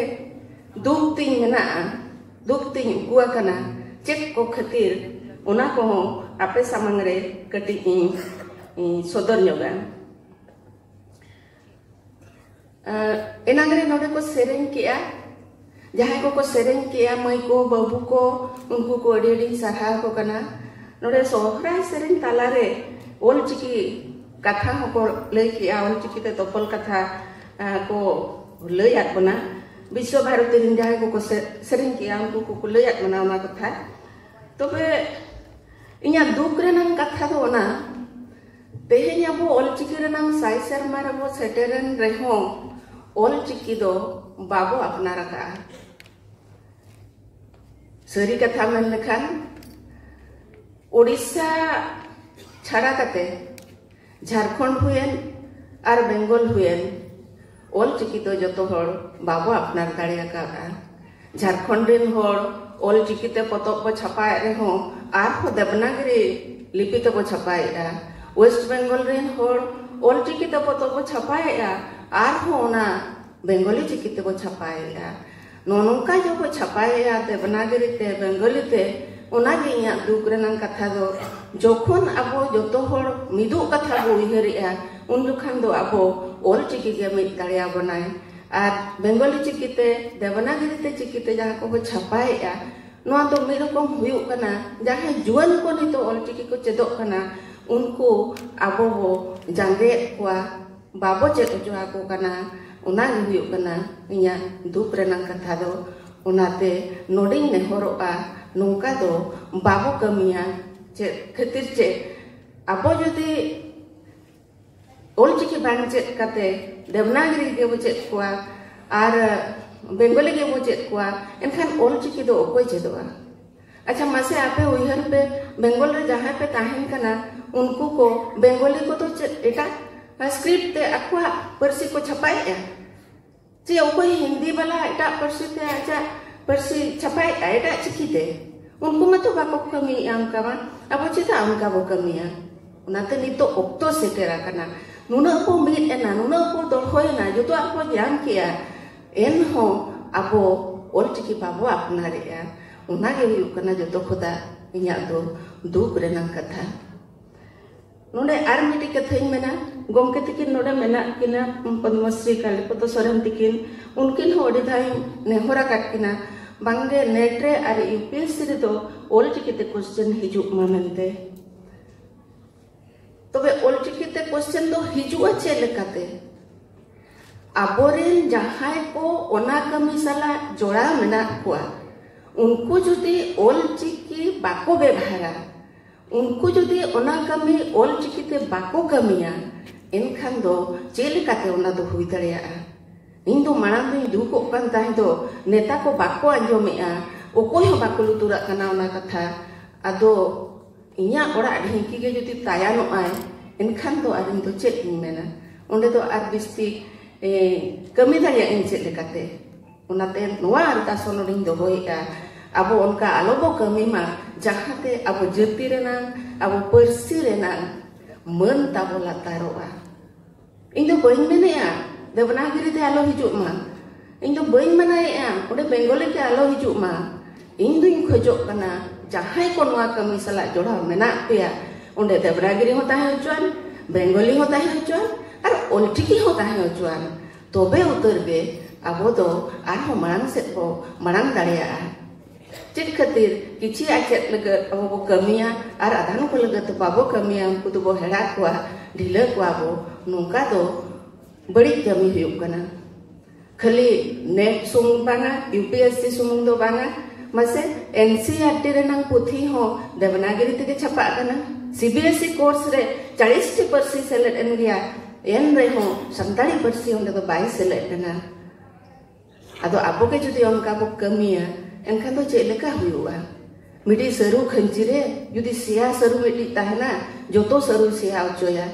ᱫᱩᱠ ᱛᱤᱧ ᱢᱮᱱᱟᱜᱼᱟ, ᱫᱩᱠ ᱛᱤᱧ ᱩᱠᱩ ᱟᱠᱟᱱᱟ, ᱪᱮᱫ ᱠᱚ ᱠᱷᱟᱹᱛᱤᱨ, ᱚᱱᱟ ᱠᱚᱦᱚᱸ ᱟᱯᱮ ᱥᱟᱢᱟᱝ ᱨᱮ ᱠᱟᱹᱴᱤᱡ ᱤᱧ, ᱤᱧ ᱥᱚᱫᱚᱨ ᱧᱚᱜᱟ᱾ ᱮᱸ, ᱮᱱᱟᱝ ᱨᱮ ᱱᱚᱰᱮ ᱠᱚ ᱥᱮᱨᱮᱧ ᱠᱮᱜᱼᱟ, ᱡᱟᱦᱟᱸᱭ ᱠᱚᱠᱚ ᱥᱮᱨᱮᱧ ᱠᱮᱜᱼᱟ, ᱢᱟᱹᱭ ᱠᱚ, ᱵᱟᱹᱵᱩ ᱠᱚ, ᱩᱱᱠᱩ ᱠᱚ ᱟᱹᱰᱤ ᱟᱹᱰᱤᱧ ᱥᱟᱨᱦᱟᱣ ᱠᱚ ᱠᱟᱱᱟ᱾ ᱱᱚᱰᱮ ᱥᱚᱦᱨᱟᱭ ᱥᱮᱨᱮᱧ ᱛᱟᱞᱟᱨᱮ ᱚᱞᱪᱤᱠᱤ ᱠᱟᱛᱷᱟ ᱦᱚᱸᱠᱚ ᱞᱟᱹᱭ ᱠᱮᱜᱼᱟ, ᱚᱞᱪᱤᱠᱤ ᱛᱮ ᱛᱚᱯᱚᱞ ᱠᱟᱛᱷᱟ ᱠᱚ ᱞᱟᱹᱭᱟᱫ ᱵᱚᱱᱟ᱾ ᱵᱤᱥᱥᱚ ᱵᱷᱟᱨᱚᱛᱤ ᱨᱮᱱ ᱡᱟᱦᱟᱸᱭ ᱠᱚᱠᱚ ᱥᱮᱨᱮᱧ ᱠᱮᱜᱼᱟ, ᱩᱱᱠᱩ ᱠᱚᱠᱚ ᱞᱟᱹᱭᱟᱫ ᱵᱚᱱᱟ ᱚᱱᱟ ᱠᱟᱛᱷᱟ᱾ ᱛᱚᱵᱮ ᱤᱧᱟᱹᱜ ᱫᱩᱠ ᱨᱮᱱᱟᱜ ᱠᱟᱛᱷᱟ ᱫᱚ ᱚᱱᱟ, ᱛᱮᱦᱮᱧ ᱟᱵᱚ ᱚᱞᱪᱤᱠᱤ ᱨᱮᱱᱟᱜ ᱥᱟᱭ ᱥᱮᱨᱢᱟ ᱨᱮᱵᱚ ᱥᱮᱴᱮᱨᱮᱱ ᱨᱮᱦᱚᱸ ᱚᱞᱪᱤᱠᱤ ᱫᱚ ᱵᱟᱵᱚ ᱟᱯᱱᱟᱨ ᱟᱠᱟᱫᱼᱟ᱾ ᱥᱟᱹᱨᱤ ᱠᱟᱛᱷᱟ ᱢᱮᱱ ᱞᱮᱠᱷᱟᱱ, ᱳᱰᱤᱥᱟ ᱪᱷᱟᱲᱟ ᱠᱟᱛᱮ ᱡᱷᱟᱲᱠᱷᱚᱸᱰ ᱦᱩᱭᱮᱱ ᱟᱨ ᱵᱮᱝᱜᱚᱞ ᱦᱩᱭᱮᱱ, ᱚᱞᱪᱤᱠᱤ ᱫᱚ ᱡᱚᱛᱚ ᱦᱚᱲ ᱵᱟᱵᱚ ᱟᱯᱱᱟᱨ ᱫᱟᱲᱮ ᱟᱠᱟᱫᱼᱟ᱾ ᱡᱷᱟᱲᱠᱷᱚᱸᱰ ᱨᱮᱱ ᱦᱚᱲ ᱚᱞᱪᱤᱠᱤ ᱛᱮ ᱯᱚᱛᱚᱵ ᱵᱚ ᱪᱷᱟᱯᱟᱭᱮᱫ ᱨᱮᱦᱚᱸ ᱟᱨᱦᱚᱸ ᱫᱮᱵᱽᱱᱟᱜᱤᱨᱤ ᱞᱤᱯᱤ ᱛᱮᱵᱚ ᱪᱷᱟᱯᱟᱭᱮᱫᱼᱟ᱾ ᱳᱭᱮᱥᱴ ᱵᱮᱝᱜᱚᱞ ᱨᱮᱱ ᱦᱚᱲ ᱚᱞᱪᱤᱠᱤ ᱛᱮ ᱯᱚᱛᱚᱵ ᱵᱚ ᱪᱷᱟᱯᱟᱭᱮᱫᱼᱟ, ᱟᱨᱦᱚᱸ ᱚᱱᱟ ᱵᱮᱝᱜᱚᱞᱤ ᱪᱤᱠᱤ ᱛᱮᱵᱚ ᱪᱷᱟᱯᱟᱭᱮᱫᱼᱟ᱾ ᱱᱚᱜᱼᱚ ᱱᱚᱝᱠᱟ ᱡᱚᱠᱷᱚᱱ ᱪᱷᱟᱯᱟᱭᱮᱫᱼᱟ ᱫᱮᱵᱽᱱᱟᱜᱤᱨᱤ ᱛᱮ, ᱵᱮᱝᱜᱚᱞᱤ ᱛᱮ, ᱚᱱᱟᱜᱮ ᱤᱧᱟᱹᱜ ᱫᱩᱠ ᱨᱮᱱᱟᱜ ᱠᱟᱛᱷᱟ ᱫᱚ᱾ ᱡᱚᱠᱷᱚᱱ ᱟᱵᱚ ᱡᱚᱛᱚ ᱦᱚᱲ ᱢᱤᱫᱚᱜ ᱠᱟᱛᱷᱟ ᱵᱚ ᱩᱭᱦᱟᱹᱨᱮᱫᱼᱟ, ᱩᱱ ᱡᱚᱠᱷᱟᱱ ᱫᱚ ᱟᱵᱚ ᱚᱞ ᱪᱤᱠᱤ ᱜᱮ ᱢᱤᱫ ᱫᱟᱲᱮᱭᱟᱵᱚᱱᱟᱭ᱾ ᱟᱨ ᱵᱮᱝᱜᱚᱞᱤ ᱪᱤᱠᱤ ᱛᱮ, ᱫᱮᱵᱽᱱᱟᱜᱤᱨᱤ ᱛᱮ ᱪᱤᱠᱤ ᱛᱮ ᱡᱟᱦᱟᱸ ᱠᱚᱵᱚ ᱪᱷᱟᱯᱟᱭᱮᱫᱼᱟ, ᱱᱚᱣᱟ ᱫᱚ ᱢᱤᱫ ᱨᱚᱠᱚᱢ ᱦᱩᱭᱩᱜ ᱠᱟᱱᱟ, ᱡᱟᱦᱟᱸᱭ ᱡᱩᱣᱟᱹᱱ ᱠᱚ ᱱᱤᱛᱚᱜ ᱚᱞ ᱪᱤᱠᱤ ᱠᱚ ᱪᱮᱫᱚᱜ ᱠᱟᱱᱟ, ᱩᱱᱠᱩ ᱟᱵᱚ ᱵᱚ ᱡᱟᱸᱜᱮᱭᱮᱫ ᱠᱚᱣᱟ, ᱵᱟᱵᱚ ᱪᱮᱫ ᱦᱚᱪᱚ ᱟᱠᱚ ᱠᱟᱱᱟ, ᱚᱱᱟ ᱜᱮ ᱦᱩᱭᱩᱜ ᱠᱟᱱᱟ ᱤᱧᱟᱹᱜ ᱫᱩᱠ ᱨᱮᱱᱟᱜ ᱠᱟᱛᱷᱟ ᱫᱚ᱾ ᱚᱱᱟᱛᱮ ᱱᱚᱰᱮᱧ ᱱᱮᱦᱚᱨᱚᱜᱼᱟ, ᱱᱚᱝᱠᱟ ᱫᱚ ᱵᱟᱵᱚ ᱠᱟᱹᱢᱤᱭᱟ᱾ ᱪᱮᱫ ᱠᱷᱟᱹᱛᱤᱨ ᱪᱮᱫ? ᱟᱵᱚ ᱡᱩᱫᱤ ᱚᱞᱪᱤᱠᱤ ᱵᱟᱝ ᱪᱮᱫ ᱠᱟᱛᱮ ᱫᱮᱵᱽᱱᱟᱜᱤᱨᱤ ᱜᱮᱵᱚ ᱪᱮᱫ ᱠᱚᱣᱟ ᱟᱨ ᱵᱮᱝᱜᱚᱞᱤ ᱜᱮᱵᱚ ᱪᱮᱫ ᱠᱚᱣᱟ, ᱮᱱᱠᱷᱟᱱ ᱚᱞᱪᱤᱠᱤ ᱫᱚ ᱚᱠᱚᱭ ᱪᱮᱫᱚᱜᱼᱟ? ᱟᱪᱪᱷᱟ, ᱢᱟᱥᱮ ᱟᱯᱮ ᱩᱭᱦᱟᱹᱨ ᱯᱮ, ᱵᱮᱝᱜᱚᱞ ᱨᱮ ᱡᱟᱦᱟᱸᱭ ᱯᱮ ᱛᱟᱦᱮᱱ ᱠᱟᱱᱟ, ᱩᱱᱠᱩ ᱠᱚ ᱵᱮᱝᱜᱚᱞᱤ ᱠᱚᱫᱚ ᱪᱮᱫ ᱮᱴᱟᱜ script ᱛᱮ ᱟᱠᱚᱣᱟᱜ ᱯᱟᱹᱨᱥᱤ ᱠᱚ ᱪᱷᱟᱯᱟᱭᱮᱫᱼᱟ? ᱪᱮ ᱚᱠᱚᱭ ᱦᱤᱱᱫᱤ ᱵᱟᱞᱟ ᱮᱴᱟᱜ ᱯᱟᱹᱨᱥᱤ ᱛᱮ ᱟᱡᱟᱜ ᱯᱟᱹᱨᱥᱤ ᱪᱷᱟᱯᱟᱭᱮᱫᱼᱟ, ᱮᱴᱟᱜ ᱪᱤᱠᱤ ᱛᱮ? ᱩᱱᱠᱩ ᱢᱟᱛᱚ ᱵᱟᱠᱚ ᱠᱟᱹᱢᱤᱭᱮᱫᱼᱟ ᱚᱱᱠᱟ ᱢᱟ᱾ ᱟᱵᱚ ᱪᱮᱫᱟᱜ ᱚᱱᱠᱟ ᱵᱚ ᱠᱟᱹᱢᱤᱭᱟ? ᱚᱱᱟᱛᱮ ᱱᱤᱛᱚᱜ ᱚᱠᱛᱚ ᱥᱮᱴᱮᱨ ᱟᱠᱟᱱᱟ, ᱱᱩᱱᱟᱹᱜ ᱵᱚ ᱢᱤᱫ ᱮᱱᱟ, ᱱᱩᱱᱟᱹᱜ ᱵᱚ ᱫᱚᱲᱦᱚᱭᱮᱱᱟ, ᱡᱚᱛᱚᱣᱟᱜ ᱵᱚ ᱧᱟᱢ ᱠᱮᱜᱼᱟ, ᱮᱱᱦᱚᱸ ᱟᱵᱚ ᱚᱞᱪᱤᱠᱤ ᱵᱟᱵᱚ ᱟᱯᱱᱟᱨᱮᱜᱼᱟ᱾ ᱚᱱᱟᱜᱮ ᱦᱩᱭᱩᱜ ᱠᱟᱱᱟ ᱡᱚᱛᱚ ᱠᱷᱚᱱᱟᱜ ᱤᱧᱟᱹᱜ ᱫᱚ ᱫᱩᱠ ᱨᱮᱱᱟᱜ ᱠᱟᱛᱷᱟ᱾ ᱱᱚᱰᱮ ᱟᱨ ᱢᱤᱫᱴᱤᱡ ᱠᱟᱛᱷᱟᱧ ᱢᱮᱱᱟ, ᱜᱚᱢᱠᱮ ᱛᱟᱹᱠᱤᱱ ᱱᱚᱰᱮ ᱢᱮᱱᱟᱜ ᱠᱤᱱᱟ, ᱯᱚᱫᱽᱢᱚᱥᱨᱤ ᱠᱟᱞᱤᱯᱚᱫᱚ ᱥᱚᱨᱮᱱ ᱛᱟᱹᱠᱤᱱ, ᱩᱱᱠᱤᱱ ᱦᱚᱸ ᱟᱹᱰᱤ ᱫᱷᱟᱣ ᱤᱧ ᱱᱮᱦᱚᱨ ᱟᱠᱟᱫ ᱠᱤᱱᱟ, ᱵᱟᱝᱜᱮ NET ᱨᱮ ᱟᱨ UPSC ᱨᱮᱫᱚ ᱚᱞᱪᱤᱠᱤ ᱛᱮ question ᱦᱤᱡᱩᱜ ᱢᱟ ᱢᱮᱱᱛᱮ᱾ ᱛᱚᱵᱮ ᱚᱞᱪᱤᱠᱤ ᱛᱮ ᱠᱚᱥᱪᱮᱱ ᱫᱚ ᱦᱤᱡᱩᱜᱼᱟ ᱪᱮᱫ ᱞᱮᱠᱟᱛᱮ? ᱟᱵᱚᱨᱮᱱ ᱡᱟᱦᱟᱸᱭ ᱠᱚ ᱚᱱᱟ ᱠᱟᱹᱢᱤ ᱥᱟᱞᱟᱜ ᱡᱚᱲᱟᱣ ᱢᱮᱱᱟᱜ ᱠᱚᱣᱟ, ᱩᱱᱠᱩ ᱡᱩᱫᱤ ᱚᱞᱪᱤᱠᱤ ᱵᱟᱠᱚ ᱵᱮᱵᱷᱟᱨᱟ, ᱩᱱᱠᱩ ᱡᱩᱫᱤ ᱚᱱᱟ ᱠᱟᱹᱢᱤ ᱚᱞᱪᱤᱠᱤ ᱛᱮ ᱵᱟᱠᱚ ᱠᱟᱹᱢᱤᱭᱟ, ᱮᱱᱠᱷᱟᱱ ᱫᱚ ᱪᱮᱫ ᱞᱮᱠᱟᱛᱮ ᱚᱱᱟ ᱫᱚ ᱦᱩᱭ ᱫᱟᱲᱮᱭᱟᱜᱼᱟ? ᱤᱧ ᱫᱚ ᱢᱟᱲᱟᱝ ᱫᱚᱧ ᱫᱩᱠᱚᱜ ᱠᱟᱱ ᱛᱟᱦᱮᱸ ᱫᱚ, ᱱᱮᱛᱟ ᱠᱚ ᱵᱟᱠᱚ ᱟᱸᱡᱚᱢᱮᱜᱼᱟ, ᱚᱠᱚᱭ ᱦᱚᱸ ᱵᱟᱠᱚ ᱞᱩᱛᱩᱨᱟᱜ ᱠᱟᱱᱟ ᱚᱱᱟ ᱠᱟᱛᱷᱟ᱾ ᱟᱫᱚ ᱤᱧᱟᱹᱜ ᱚᱲᱟᱜ ᱰᱷᱤᱝᱠᱤ ᱜᱮ ᱡᱩᱫᱤ ᱛᱟᱭᱟᱱᱚᱜ ᱟᱭ, ᱮᱱᱠᱷᱟᱱ ᱫᱚ ᱟᱨ ᱤᱧ ᱫᱚ ᱪᱮᱫ ᱤᱧ ᱢᱮᱱᱟ? ᱚᱸᱰᱮ ᱫᱚ ᱟᱨ ᱵᱤᱥᱛᱤ, ᱮ, ᱠᱟᱹᱢᱤ ᱫᱟᱲᱮᱭᱟᱜ ᱤᱧ ᱪᱮᱫ ᱞᱮᱠᱟᱛᱮ? ᱚᱱᱟᱛᱮ ᱱᱚᱣᱟ ᱟᱨᱫᱟᱥ ᱦᱚᱸ ᱱᱚᱰᱮᱧ ᱫᱚᱦᱚᱭᱮᱫᱼᱟ, ᱟᱵᱚ ᱚᱱᱠᱟ ᱟᱞᱚ ᱵᱚ ᱠᱟᱹᱢᱤ ᱢᱟ, ᱡᱟᱦᱟᱸᱛᱮ ᱟᱵᱚ ᱡᱟᱹᱛᱤ ᱨᱮᱱᱟᱝ, ᱟᱵᱚ ᱯᱟᱹᱨᱥᱤ ᱨᱮᱱᱟᱝ ᱢᱟᱹᱱ ᱛᱟᱵᱚ ᱞᱟᱛᱟᱨᱚᱜᱼᱟ᱾ ᱤᱧ ᱫᱚ ᱵᱟᱹᱧ ᱢᱮᱱᱮᱜᱼᱟ ᱫᱮᱵᱽᱱᱟᱜᱤᱨᱤ ᱛᱮ ᱟᱞᱚ ᱦᱤᱡᱩᱜ ᱢᱟ, ᱤᱧ ᱫᱚ ᱵᱟᱹᱧ ᱢᱟᱱᱟᱭᱮᱜᱼᱟ ᱚᱸᱰᱮ ᱵᱮᱝᱜᱚᱞᱤ ᱛᱮ ᱟᱞᱚ ᱦᱤᱡᱩᱜ ᱢᱟ᱾ ᱤᱧ ᱫᱩᱧ ᱠᱷᱚᱡᱚᱜ ᱠᱟᱱᱟ, ᱡᱟᱦᱟᱸᱭ ᱠᱚ ᱱᱚᱣᱟ ᱠᱟᱹᱢᱤ ᱥᱟᱞᱟᱜ ᱡᱚᱲᱟᱣ ᱢᱮᱱᱟᱜ ᱯᱮᱭᱟ, ᱚᱸᱰᱮ ᱫᱮᱵᱽᱱᱟᱜᱤᱨᱤ ᱦᱚᱸ ᱛᱟᱦᱮᱸ ᱦᱚᱪᱚᱣᱟᱱ, ᱵᱮᱝᱜᱚᱞᱤ ᱦᱚᱸ ᱛᱟᱦᱮᱸ ᱦᱚᱪᱚᱣᱟᱱ, ᱟᱨ ᱚᱞᱪᱤᱠᱤ ᱦᱚᱸ ᱛᱟᱦᱮᱸ ᱦᱚᱪᱚᱣᱟᱱ᱾ ᱛᱚᱵᱮ ᱩᱛᱟᱹᱨ ᱜᱮ ᱟᱵᱚ ᱫᱚ ᱟᱨᱦᱚᱸ ᱢᱟᱲᱟᱝ ᱥᱮᱫ ᱵᱚ ᱢᱟᱲᱟᱝ ᱫᱟᱲᱮᱭᱟᱜᱼᱟ᱾ ᱪᱮᱫ ᱠᱷᱟᱹᱛᱤᱨ ᱠᱤᱪᱷᱤ ᱟᱨ ᱪᱮᱫ ᱞᱟᱹᱜᱤᱫ ᱟᱵᱚ ᱵᱚ ᱠᱟᱹᱢᱤᱭᱟ ᱟᱨ ᱟᱫᱷᱟᱱ ᱠᱚ ᱞᱟᱹᱜᱤᱫ ᱫᱚ ᱵᱟᱵᱚ ᱠᱟᱹᱢᱤᱭᱟ, ᱩᱱᱠᱩ ᱫᱚᱵᱚ ᱦᱮᱲᱟ ᱠᱚᱣᱟ, ᱰᱷᱤᱞᱟᱹ ᱠᱚᱣᱟ ᱵᱚ, ᱱᱚᱝᱠᱟ ᱫᱚ ᱵᱟᱹᱲᱤᱡ ᱠᱟᱹᱢᱤ ᱦᱩᱭᱩᱜ ᱠᱟᱱᱟ᱾ ᱠᱷᱟᱹᱞᱤ ᱱᱮᱴ ᱥᱩᱢᱩᱝ ᱵᱟᱝᱟ, ᱭᱩ ᱯᱤ ᱮᱥ ᱥᱤ ᱥᱩᱢᱩᱝ ᱫᱚ ᱵᱟᱝᱟ, ᱢᱟᱥᱮ ᱮᱱ ᱥᱤ ᱟᱨ ᱴᱤ ᱨᱮᱱᱟᱝ ᱯᱩᱛᱷᱤ ᱦᱚᱸ ᱫᱮᱵᱽᱱᱟᱜᱤᱨᱤ ᱛᱮᱜᱮ ᱪᱷᱟᱯᱟᱜ ᱠᱟᱱᱟ᱾ C B S E course ᱨᱮ ᱪᱟᱲᱤᱥ ᱴᱤ ᱯᱟᱹᱨᱥᱤ ᱥᱮᱞᱮᱫ ᱮᱱ ᱜᱮᱭᱟ, ᱮᱱ ᱨᱮᱦᱚᱸ ᱥᱟᱱᱛᱟᱲᱤ ᱯᱟᱹᱨᱥᱤ ᱚᱸᱰᱮ ᱫᱚ ᱵᱟᱭ ᱥᱮᱞᱮᱫ ᱞᱮᱱᱟ᱾ ᱟᱫᱚ ᱟᱵᱚ ᱜᱮ ᱡᱩᱫᱤ ᱚᱱᱠᱟ ᱵᱚ ᱠᱟᱹᱢᱤᱭᱟ, ᱮᱱᱠᱷᱟᱱ ᱫᱚ ᱪᱮᱫ ᱞᱮᱠᱟ ᱦᱩᱭᱩᱜᱼᱟ? ᱢᱤᱫᱴᱤᱡ ᱥᱟᱹᱨᱩ ᱠᱷᱟᱹᱧᱪᱤ ᱨᱮ ᱡᱩᱫᱤ ᱥᱮᱭᱟ ᱥᱟᱹᱨᱩ ᱢᱤᱫᱴᱤᱡ ᱛᱟᱦᱮᱱᱟ, ᱡᱚᱛᱚ ᱥᱟᱹᱨᱩᱭ ᱥᱮᱭᱟ ᱦᱚᱪᱚᱭᱟ᱾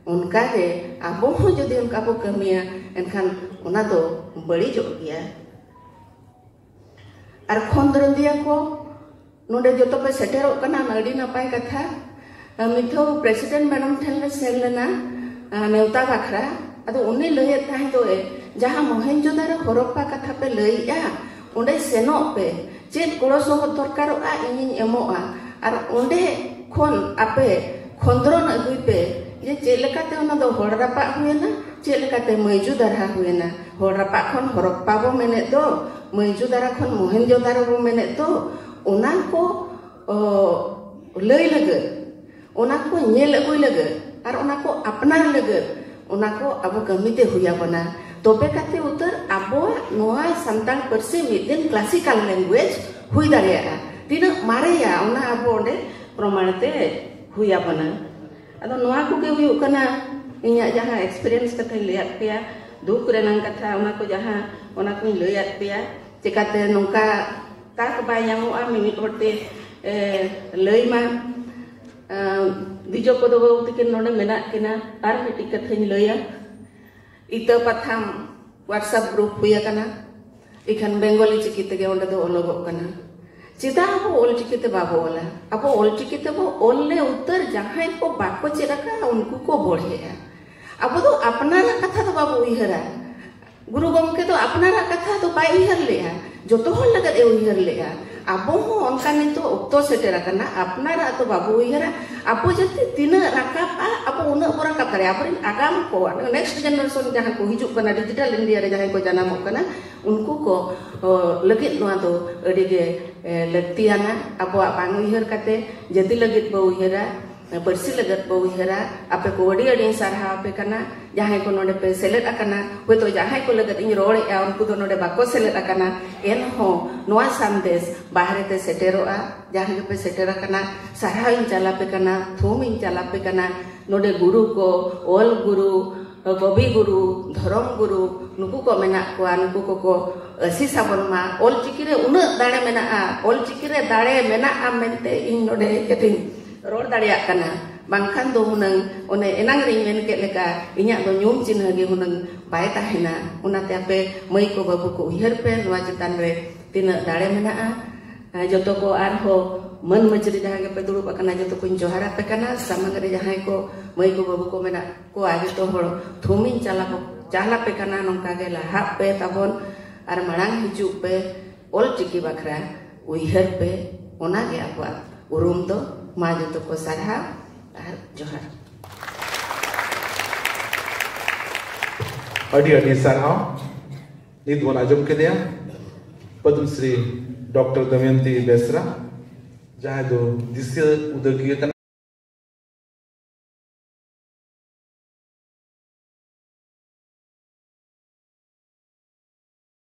ᱚᱱᱠᱟ ᱜᱮ ᱟᱵᱚ ᱦᱚᱸ ᱡᱩᱫᱤ ᱚᱱᱠᱟ ᱵᱚ ᱠᱟᱹᱢᱤᱭᱟ, ᱮᱱᱠᱷᱟᱱ ᱚᱱᱟ ᱫᱚ ᱵᱟᱹᱲᱤᱡᱚᱜ ᱜᱮᱭᱟ᱾ ᱟᱨ ᱠᱷᱚᱸᱫᱽᱨᱚᱸᱫᱤᱭᱟᱹ ᱠᱚ ᱱᱚᱰᱮ ᱡᱚᱛᱚ ᱯᱮ ᱥᱮᱴᱮᱨᱚᱜ ᱠᱟᱱᱟ, ᱟᱹᱰᱤ ᱱᱟᱯᱟᱭ ᱠᱟᱛᱷᱟ᱾ ᱢᱤᱫ ᱫᱷᱟᱣ ᱯᱨᱮᱥᱤᱰᱮᱱᱴ ᱢᱮᱰᱟᱢ ᱴᱷᱮᱱ ᱞᱮ ᱥᱮᱱ ᱞᱮᱱᱟ, ᱟ, ᱱᱮᱣᱛᱟ ᱵᱟᱠᱷᱨᱟ᱾ ᱟᱫᱚ ᱩᱱᱤ ᱞᱟᱹᱭᱮᱫ ᱛᱟᱦᱮᱸ ᱫᱚ, "ᱮ, ᱡᱟᱦᱟᱸ ᱢᱚᱦᱮᱱᱡᱳᱫᱟᱨᱳ ᱦᱚᱨᱚᱯᱯᱟ ᱠᱟᱛᱷᱟ ᱯᱮ ᱞᱟᱹᱭᱮᱜᱼᱟ, ᱚᱸᱰᱮ ᱥᱮᱱᱚᱜ ᱯᱮ, ᱪᱮᱫ ᱜᱚᱲᱚ ᱥᱚᱦᱚᱫ ᱫᱚᱨᱠᱟᱨᱚᱜᱼᱟ, ᱤᱧᱤᱧ ᱮᱢᱚᱜᱼᱟ, ᱟᱨ ᱚᱸᱰᱮ ᱠᱷᱚᱱ ᱟᱯᱮ ᱠᱷᱚᱸᱫᱽᱨᱚᱱ ᱟᱹᱜᱩᱭ ᱯᱮ ᱡᱮ ᱪᱮᱫ ᱞᱮᱠᱟᱛᱮ ᱚᱱᱟ ᱫᱚ ᱦᱚᱲ ᱨᱟᱯᱟᱜ ᱦᱩᱭᱮᱱᱟ, ᱪᱮᱫ ᱞᱮᱠᱟᱛᱮ ᱢᱟᱹᱭᱡᱩ ᱫᱟᱨᱦᱟ ᱦᱩᱭᱮᱱᱟ, ᱦᱚᱲ ᱨᱟᱯᱟᱜ ᱠᱷᱚᱱ ᱦᱚᱨᱚᱯᱯᱟ ᱵᱚ ᱢᱮᱱᱮᱫ ᱫᱚ, ᱢᱟᱹᱭᱡᱩ ᱫᱟᱨᱦᱟ ᱠᱷᱚᱱ ᱢᱚᱦᱮᱱᱡᱳᱫᱟᱨᱳ ᱵᱚ ᱢᱮᱱᱮᱫ ᱫᱚ, ᱚᱱᱟ ᱠᱚ, ᱚ, ᱞᱟᱹᱭ ᱞᱟᱹᱜᱤᱫ, ᱚᱱᱟ ᱠᱚ ᱧᱮᱞ ᱟᱹᱜᱩᱭ ᱞᱟᱹᱜᱤᱫ ᱟᱨ ᱚᱱᱟ ᱠᱚ ᱟᱯᱱᱟᱨ ᱞᱟᱹᱜᱤᱫ ᱚᱱᱟ ᱠᱚ ᱟᱵᱚ ᱠᱟᱹᱢᱤ ᱛᱮ ᱦᱩᱭ ᱟᱵᱚᱱᱟ᱾ ᱛᱚᱵᱮ ᱠᱟᱛᱮ ᱩᱛᱟᱹᱨ ᱟᱵᱚᱣᱟᱜ ᱱᱚᱣᱟ ᱥᱟᱱᱛᱟᱲ ᱯᱟᱹᱨᱥᱤ ᱢᱤᱫ ᱫᱤᱱ classical language ᱦᱩᱭ ᱫᱟᱲᱮᱭᱟᱜᱼᱟ᱾ ᱛᱤᱱᱟᱹᱜ ᱢᱟᱨᱮᱭᱟ, ᱚᱱᱟ ᱟᱵᱚ ᱚᱸᱰᱮ ᱯᱨᱚᱢᱟᱬ ᱛᱮ ᱦᱩᱭ ᱟᱵᱚᱱᱟ᱾ ᱟᱫᱚ ᱱᱚᱣᱟ ᱠᱚᱜᱮ ᱦᱩᱭᱩᱜ ᱠᱟᱱᱟ ᱤᱧᱟᱹᱜ ᱡᱟᱦᱟᱸ experience ᱠᱟᱛᱷᱟᱧ ᱞᱟᱹᱭᱟᱫ ᱯᱮᱭᱟ, ᱫᱩᱠ ᱨᱮᱱᱟᱝ ᱠᱟᱛᱷᱟ, ᱚᱱᱟ ᱠᱚ ᱡᱟᱦᱟᱸ, ᱚᱱᱟ ᱠᱚᱧ ᱞᱟᱹᱭᱟᱫ ᱯᱮᱭᱟ᱾ ᱪᱮᱠᱟᱛᱮ ᱱᱚᱝᱠᱟ ᱛᱟᱠ ᱵᱟᱭ ᱧᱟᱢᱚᱜᱼᱟ, ᱢᱤᱢᱤᱫ ᱦᱚᱲ ᱛᱮ, ᱮ, ᱞᱟᱹᱭ ᱢᱟ᱾ ᱮ, ᱵᱤᱡᱚᱭ ᱯᱚᱫᱚ ᱵᱟᱹᱵᱩ ᱛᱤᱠᱤᱱ ᱱᱚᱰᱮ ᱢᱮᱱᱟᱜ ᱠᱤᱱᱟ᱾ ᱟᱨ ᱢᱤᱫᱴᱤᱡ ᱠᱟᱛᱷᱟᱧ ᱞᱟᱹᱭᱟ, ᱤᱛᱟᱹ ᱯᱟᱛᱷᱟᱢ WhatsApp group ᱦᱩᱭ ᱟᱠᱟᱱᱟ, ᱤᱠᱷᱟᱱ ᱵᱮᱝᱜᱚᱞᱤ ᱪᱤᱠᱤ ᱛᱮᱜᱮ ᱚᱸᱰᱮ ᱫᱚ ᱚᱞᱚᱜᱚᱜ ᱠᱟᱱᱟ᱾ ᱪᱮᱫᱟᱜ ᱟᱵᱚ ᱚᱞ ᱪᱤᱠᱤ ᱛᱮ ᱵᱟᱵᱚ ᱚᱞᱟ? ᱟᱵᱚ ᱚᱞ ᱪᱤᱠᱤ ᱛᱮᱵᱚ ᱚᱞ ᱞᱮ ᱩᱛᱟᱹᱨ, ᱡᱟᱦᱟᱸᱭ ᱠᱚ ᱵᱟᱠᱚ ᱪᱮᱫ ᱟᱠᱟᱫᱼᱟ, ᱩᱱᱠᱩ ᱠᱚ ᱵᱚᱲᱦᱮᱜᱼᱟ᱾ ᱟᱵᱚ ᱫᱚ ᱟᱯᱱᱟᱨᱟᱜ ᱠᱟᱛᱷᱟ ᱫᱚ ᱵᱟᱵᱚ ᱩᱭᱦᱟᱹᱨᱟ᱾ ᱜᱩᱨᱩ ᱜᱚᱢᱠᱮ ᱫᱚ ᱟᱯᱱᱟᱨᱟᱜ ᱠᱟᱛᱷᱟ ᱫᱚ ᱵᱟᱭ ᱩᱭᱦᱟᱹᱨ ᱞᱮᱜᱼᱟ, ᱡᱚᱛᱚ ᱦᱚᱲ ᱞᱟᱹᱜᱤᱫ ᱮ ᱩᱭᱦᱟᱹᱨ ᱞᱮᱜᱼᱟ᱾ ᱟᱵᱚ ᱦᱚᱸ ᱚᱱᱠᱟ ᱱᱤᱛᱚᱜ ᱚᱠᱛᱚ ᱥᱮᱴᱮᱨ ᱟᱠᱟᱱᱟ, ᱟᱯᱱᱟᱨᱟᱜ ᱫᱚ ᱵᱟᱵᱚ ᱩᱭᱦᱟᱹᱨᱟ᱾ ᱟᱵᱚ ᱡᱟᱹᱛᱤ ᱛᱤᱱᱟᱹᱜ ᱨᱟᱠᱟᱵᱼᱟ, ᱟᱵᱚ ᱩᱱᱟᱹᱜ ᱵᱚ ᱨᱟᱠᱟᱵ ᱫᱟᱲᱮᱭᱟᱜᱼᱟ᱾ ᱟᱵᱚᱨᱮᱱ ᱟᱜᱟᱢ ᱠᱚ, next generation ᱡᱟᱦᱟᱸ ᱠᱚ ᱦᱤᱡᱩᱜ ᱠᱟᱱᱟ, digital India ᱨᱮ ᱡᱟᱦᱟᱸᱭ ᱠᱚ ᱡᱟᱱᱟᱢᱚᱜ ᱠᱟᱱᱟ, ᱩᱱᱠᱩ ᱠᱚ, ᱚ, ᱞᱟᱹᱜᱤᱫ ᱱᱚᱣᱟ ᱫᱚ ᱟᱹᱰᱤ ᱜᱮ, ᱮ, ᱞᱟᱹᱠᱛᱤᱭᱟᱱᱟ᱾ ᱟᱵᱚᱣᱟᱜ ᱵᱟᱝ ᱩᱭᱦᱟᱹᱨ ᱠᱟᱛᱮ ᱡᱟᱹᱛᱤ ᱞᱟᱹᱜᱤᱫ ᱵᱚ ᱩᱭᱦᱟᱹᱨᱟ, ᱯᱟᱹᱨᱥᱤ ᱞᱟᱹᱜᱤᱫ ᱵᱚ ᱩᱭᱦᱟᱹᱨᱟ᱾ ᱟᱯᱮ ᱠᱚ ᱟᱹᱰᱤ ᱟᱹᱰᱤᱧ ᱥᱟᱨᱦᱟᱣ ᱟᱯᱮ ᱠᱟᱱᱟ, ᱡᱟᱦᱟᱸᱭ ᱠᱚ ᱱᱚᱰᱮ ᱯᱮ ᱥᱮᱞᱮᱫ ᱟᱠᱟᱱᱟ᱾ ᱦᱚᱭᱛᱳ ᱡᱟᱦᱟᱸᱭ ᱠᱚ ᱞᱟᱹᱜᱤᱫ ᱤᱧ ᱨᱚᱲᱮᱫᱼᱟ, ᱩᱱᱠᱩ ᱫᱚ ᱱᱚᱰᱮ ᱵᱟᱠᱚ ᱥᱮᱞᱮᱫ ᱟᱠᱟᱱᱟ, ᱮᱱᱦᱚᱸ ᱱᱚᱣᱟ ᱥᱟᱸᱫᱮᱥ ᱵᱟᱦᱨᱮ ᱛᱮ ᱥᱮᱴᱮᱨᱚᱜᱼᱟ᱾ ᱡᱟᱦᱟᱸ ᱜᱮᱯᱮ ᱥᱮᱴᱮᱨ ᱟᱠᱟᱱᱟ, ᱥᱟᱨᱦᱟᱣ ᱤᱧ ᱪᱟᱞ ᱟᱯᱮ ᱠᱟᱱᱟ, ᱛᱷᱩᱢ ᱤᱧ ᱪᱟᱞ ᱟᱯᱮ ᱠᱟᱱᱟ᱾ ᱱᱚᱰᱮ ᱜᱩᱨᱩ ᱠᱚ, ᱚᱞ ᱜᱩᱨᱩ, ᱠᱚᱵᱤ ᱜᱩᱨᱩ, ᱫᱷᱚᱨᱚᱢ ᱜᱩᱨᱩ, ᱱᱩᱠᱩ ᱠᱚ ᱢᱮᱱᱟᱜ ᱠᱚᱣᱟ, ᱱᱩᱠᱩ ᱠᱚᱠᱚ ᱟᱹᱥᱤᱥ ᱟᱵᱚᱱ ᱢᱟ᱾ ᱚᱞ ᱪᱤᱠᱤ ᱨᱮ ᱩᱱᱟᱹᱜ ᱫᱟᱲᱮ ᱢᱮᱱᱟᱜᱼᱟ, ᱚᱞ ᱪᱤᱠᱤ ᱨᱮ ᱫᱟᱲᱮ ᱢᱮᱱᱟᱜᱼᱟ ᱢᱮᱱᱛᱮ ᱤᱧ ᱱᱚᱰᱮ ᱦᱮᱡ ᱠᱟᱛᱮᱧ ᱨᱚᱲ ᱫᱟᱲᱮᱭᱟᱜ ᱠᱟᱱᱟ᱾ ᱵᱟᱝᱠᱷᱟᱱ ᱫᱚ ᱦᱩᱱᱟᱹᱝ ᱚᱱᱮ ᱮᱱᱟᱝ ᱨᱤᱧ ᱢᱮᱱ ᱠᱮᱫ ᱞᱮᱠᱟ, ᱤᱧᱟᱹᱜ ᱫᱚ ᱧᱩᱢ ᱪᱤᱱᱦᱟᱹ ᱜᱮ ᱦᱩᱱᱟᱹᱝ ᱵᱟᱭ ᱛᱟᱦᱮᱱᱟ᱾ ᱚᱱᱟᱛᱮ ᱟᱯᱮ ᱢᱟᱹᱭ ᱠᱚ ᱵᱟᱹᱵᱩ ᱠᱚ ᱩᱭᱦᱟᱹᱨ ᱯᱮ, ᱱᱚᱣᱟ ᱪᱮᱛᱟᱱ ᱨᱮ ᱛᱤᱱᱟᱹᱜ ᱫᱟᱲᱮ ᱢᱮᱱᱟᱜᱼᱟ᱾ ᱮ, ᱡᱚᱛᱚ ᱠᱚ ᱟᱨᱦᱚᱸ ᱢᱟᱹᱱ ᱢᱟᱹᱪᱨᱤ ᱡᱟᱦᱟᱸ ᱜᱮᱯᱮ ᱫᱩᱲᱩᱵ ᱟᱠᱟᱱᱟ, ᱡᱚᱛᱚ ᱠᱚᱧ ᱡᱚᱦᱟᱨ ᱟᱯᱮ ᱠᱟᱱᱟ᱾ ᱥᱟᱢᱟᱝ ᱨᱮ ᱡᱟᱦᱟᱸᱭ ᱠᱚ ᱢᱟᱹᱭ ᱠᱚ ᱵᱟᱹᱵᱩ ᱠᱚ ᱢᱮᱱᱟᱜ ᱠᱚᱣᱟ, ᱡᱚᱛᱚ ᱦᱚᱲ ᱛᱷᱩᱢᱤᱧ ᱪᱟᱞ ᱟᱠᱚ, ᱪᱟᱞ ᱟᱯᱮ ᱠᱟᱱᱟ, ᱱᱚᱝᱠᱟ ᱜᱮ ᱞᱟᱦᱟᱜ ᱯᱮ ᱛᱟᱵᱚᱱ ᱟᱨ ᱢᱟᱲᱟᱝ ᱦᱤᱡᱩᱜ ᱯᱮ, ᱚᱞ ᱪᱤᱠᱤ ᱵᱟᱠᱷᱨᱟ ᱩᱭᱦᱟᱹᱨ ᱯᱮ, ᱚᱱᱟ ᱜᱮ ᱟᱵᱚᱣᱟᱜ ᱩᱨᱩᱢ ᱫᱚ᱾ ᱢᱟ ᱡᱚᱛᱚ ᱠᱚ ᱥᱟᱨᱦᱟᱣ ᱟᱨ ᱡᱚᱦᱟᱨ᱾ ᱟᱹᱰᱤ ᱟᱹᱰᱤ ᱥᱟᱨᱦᱟᱣ᱾ ᱱᱤᱛ ᱵᱚᱱ ᱟᱸᱡᱚᱢ ᱠᱮᱫᱮᱭᱟ ᱯᱚᱫᱽᱢᱚᱥᱨᱤ ᱰᱚᱠᱴᱚᱨ ᱫᱚᱢᱚᱭᱚᱱᱛᱤ ᱵᱮᱥᱨᱟ, ᱡᱟᱦᱟᱸᱭ ᱫᱚ ᱫᱤᱥᱟᱹ ᱩᱫᱟᱹᱠᱤᱭᱟᱹ ᱠᱟᱱᱟ᱾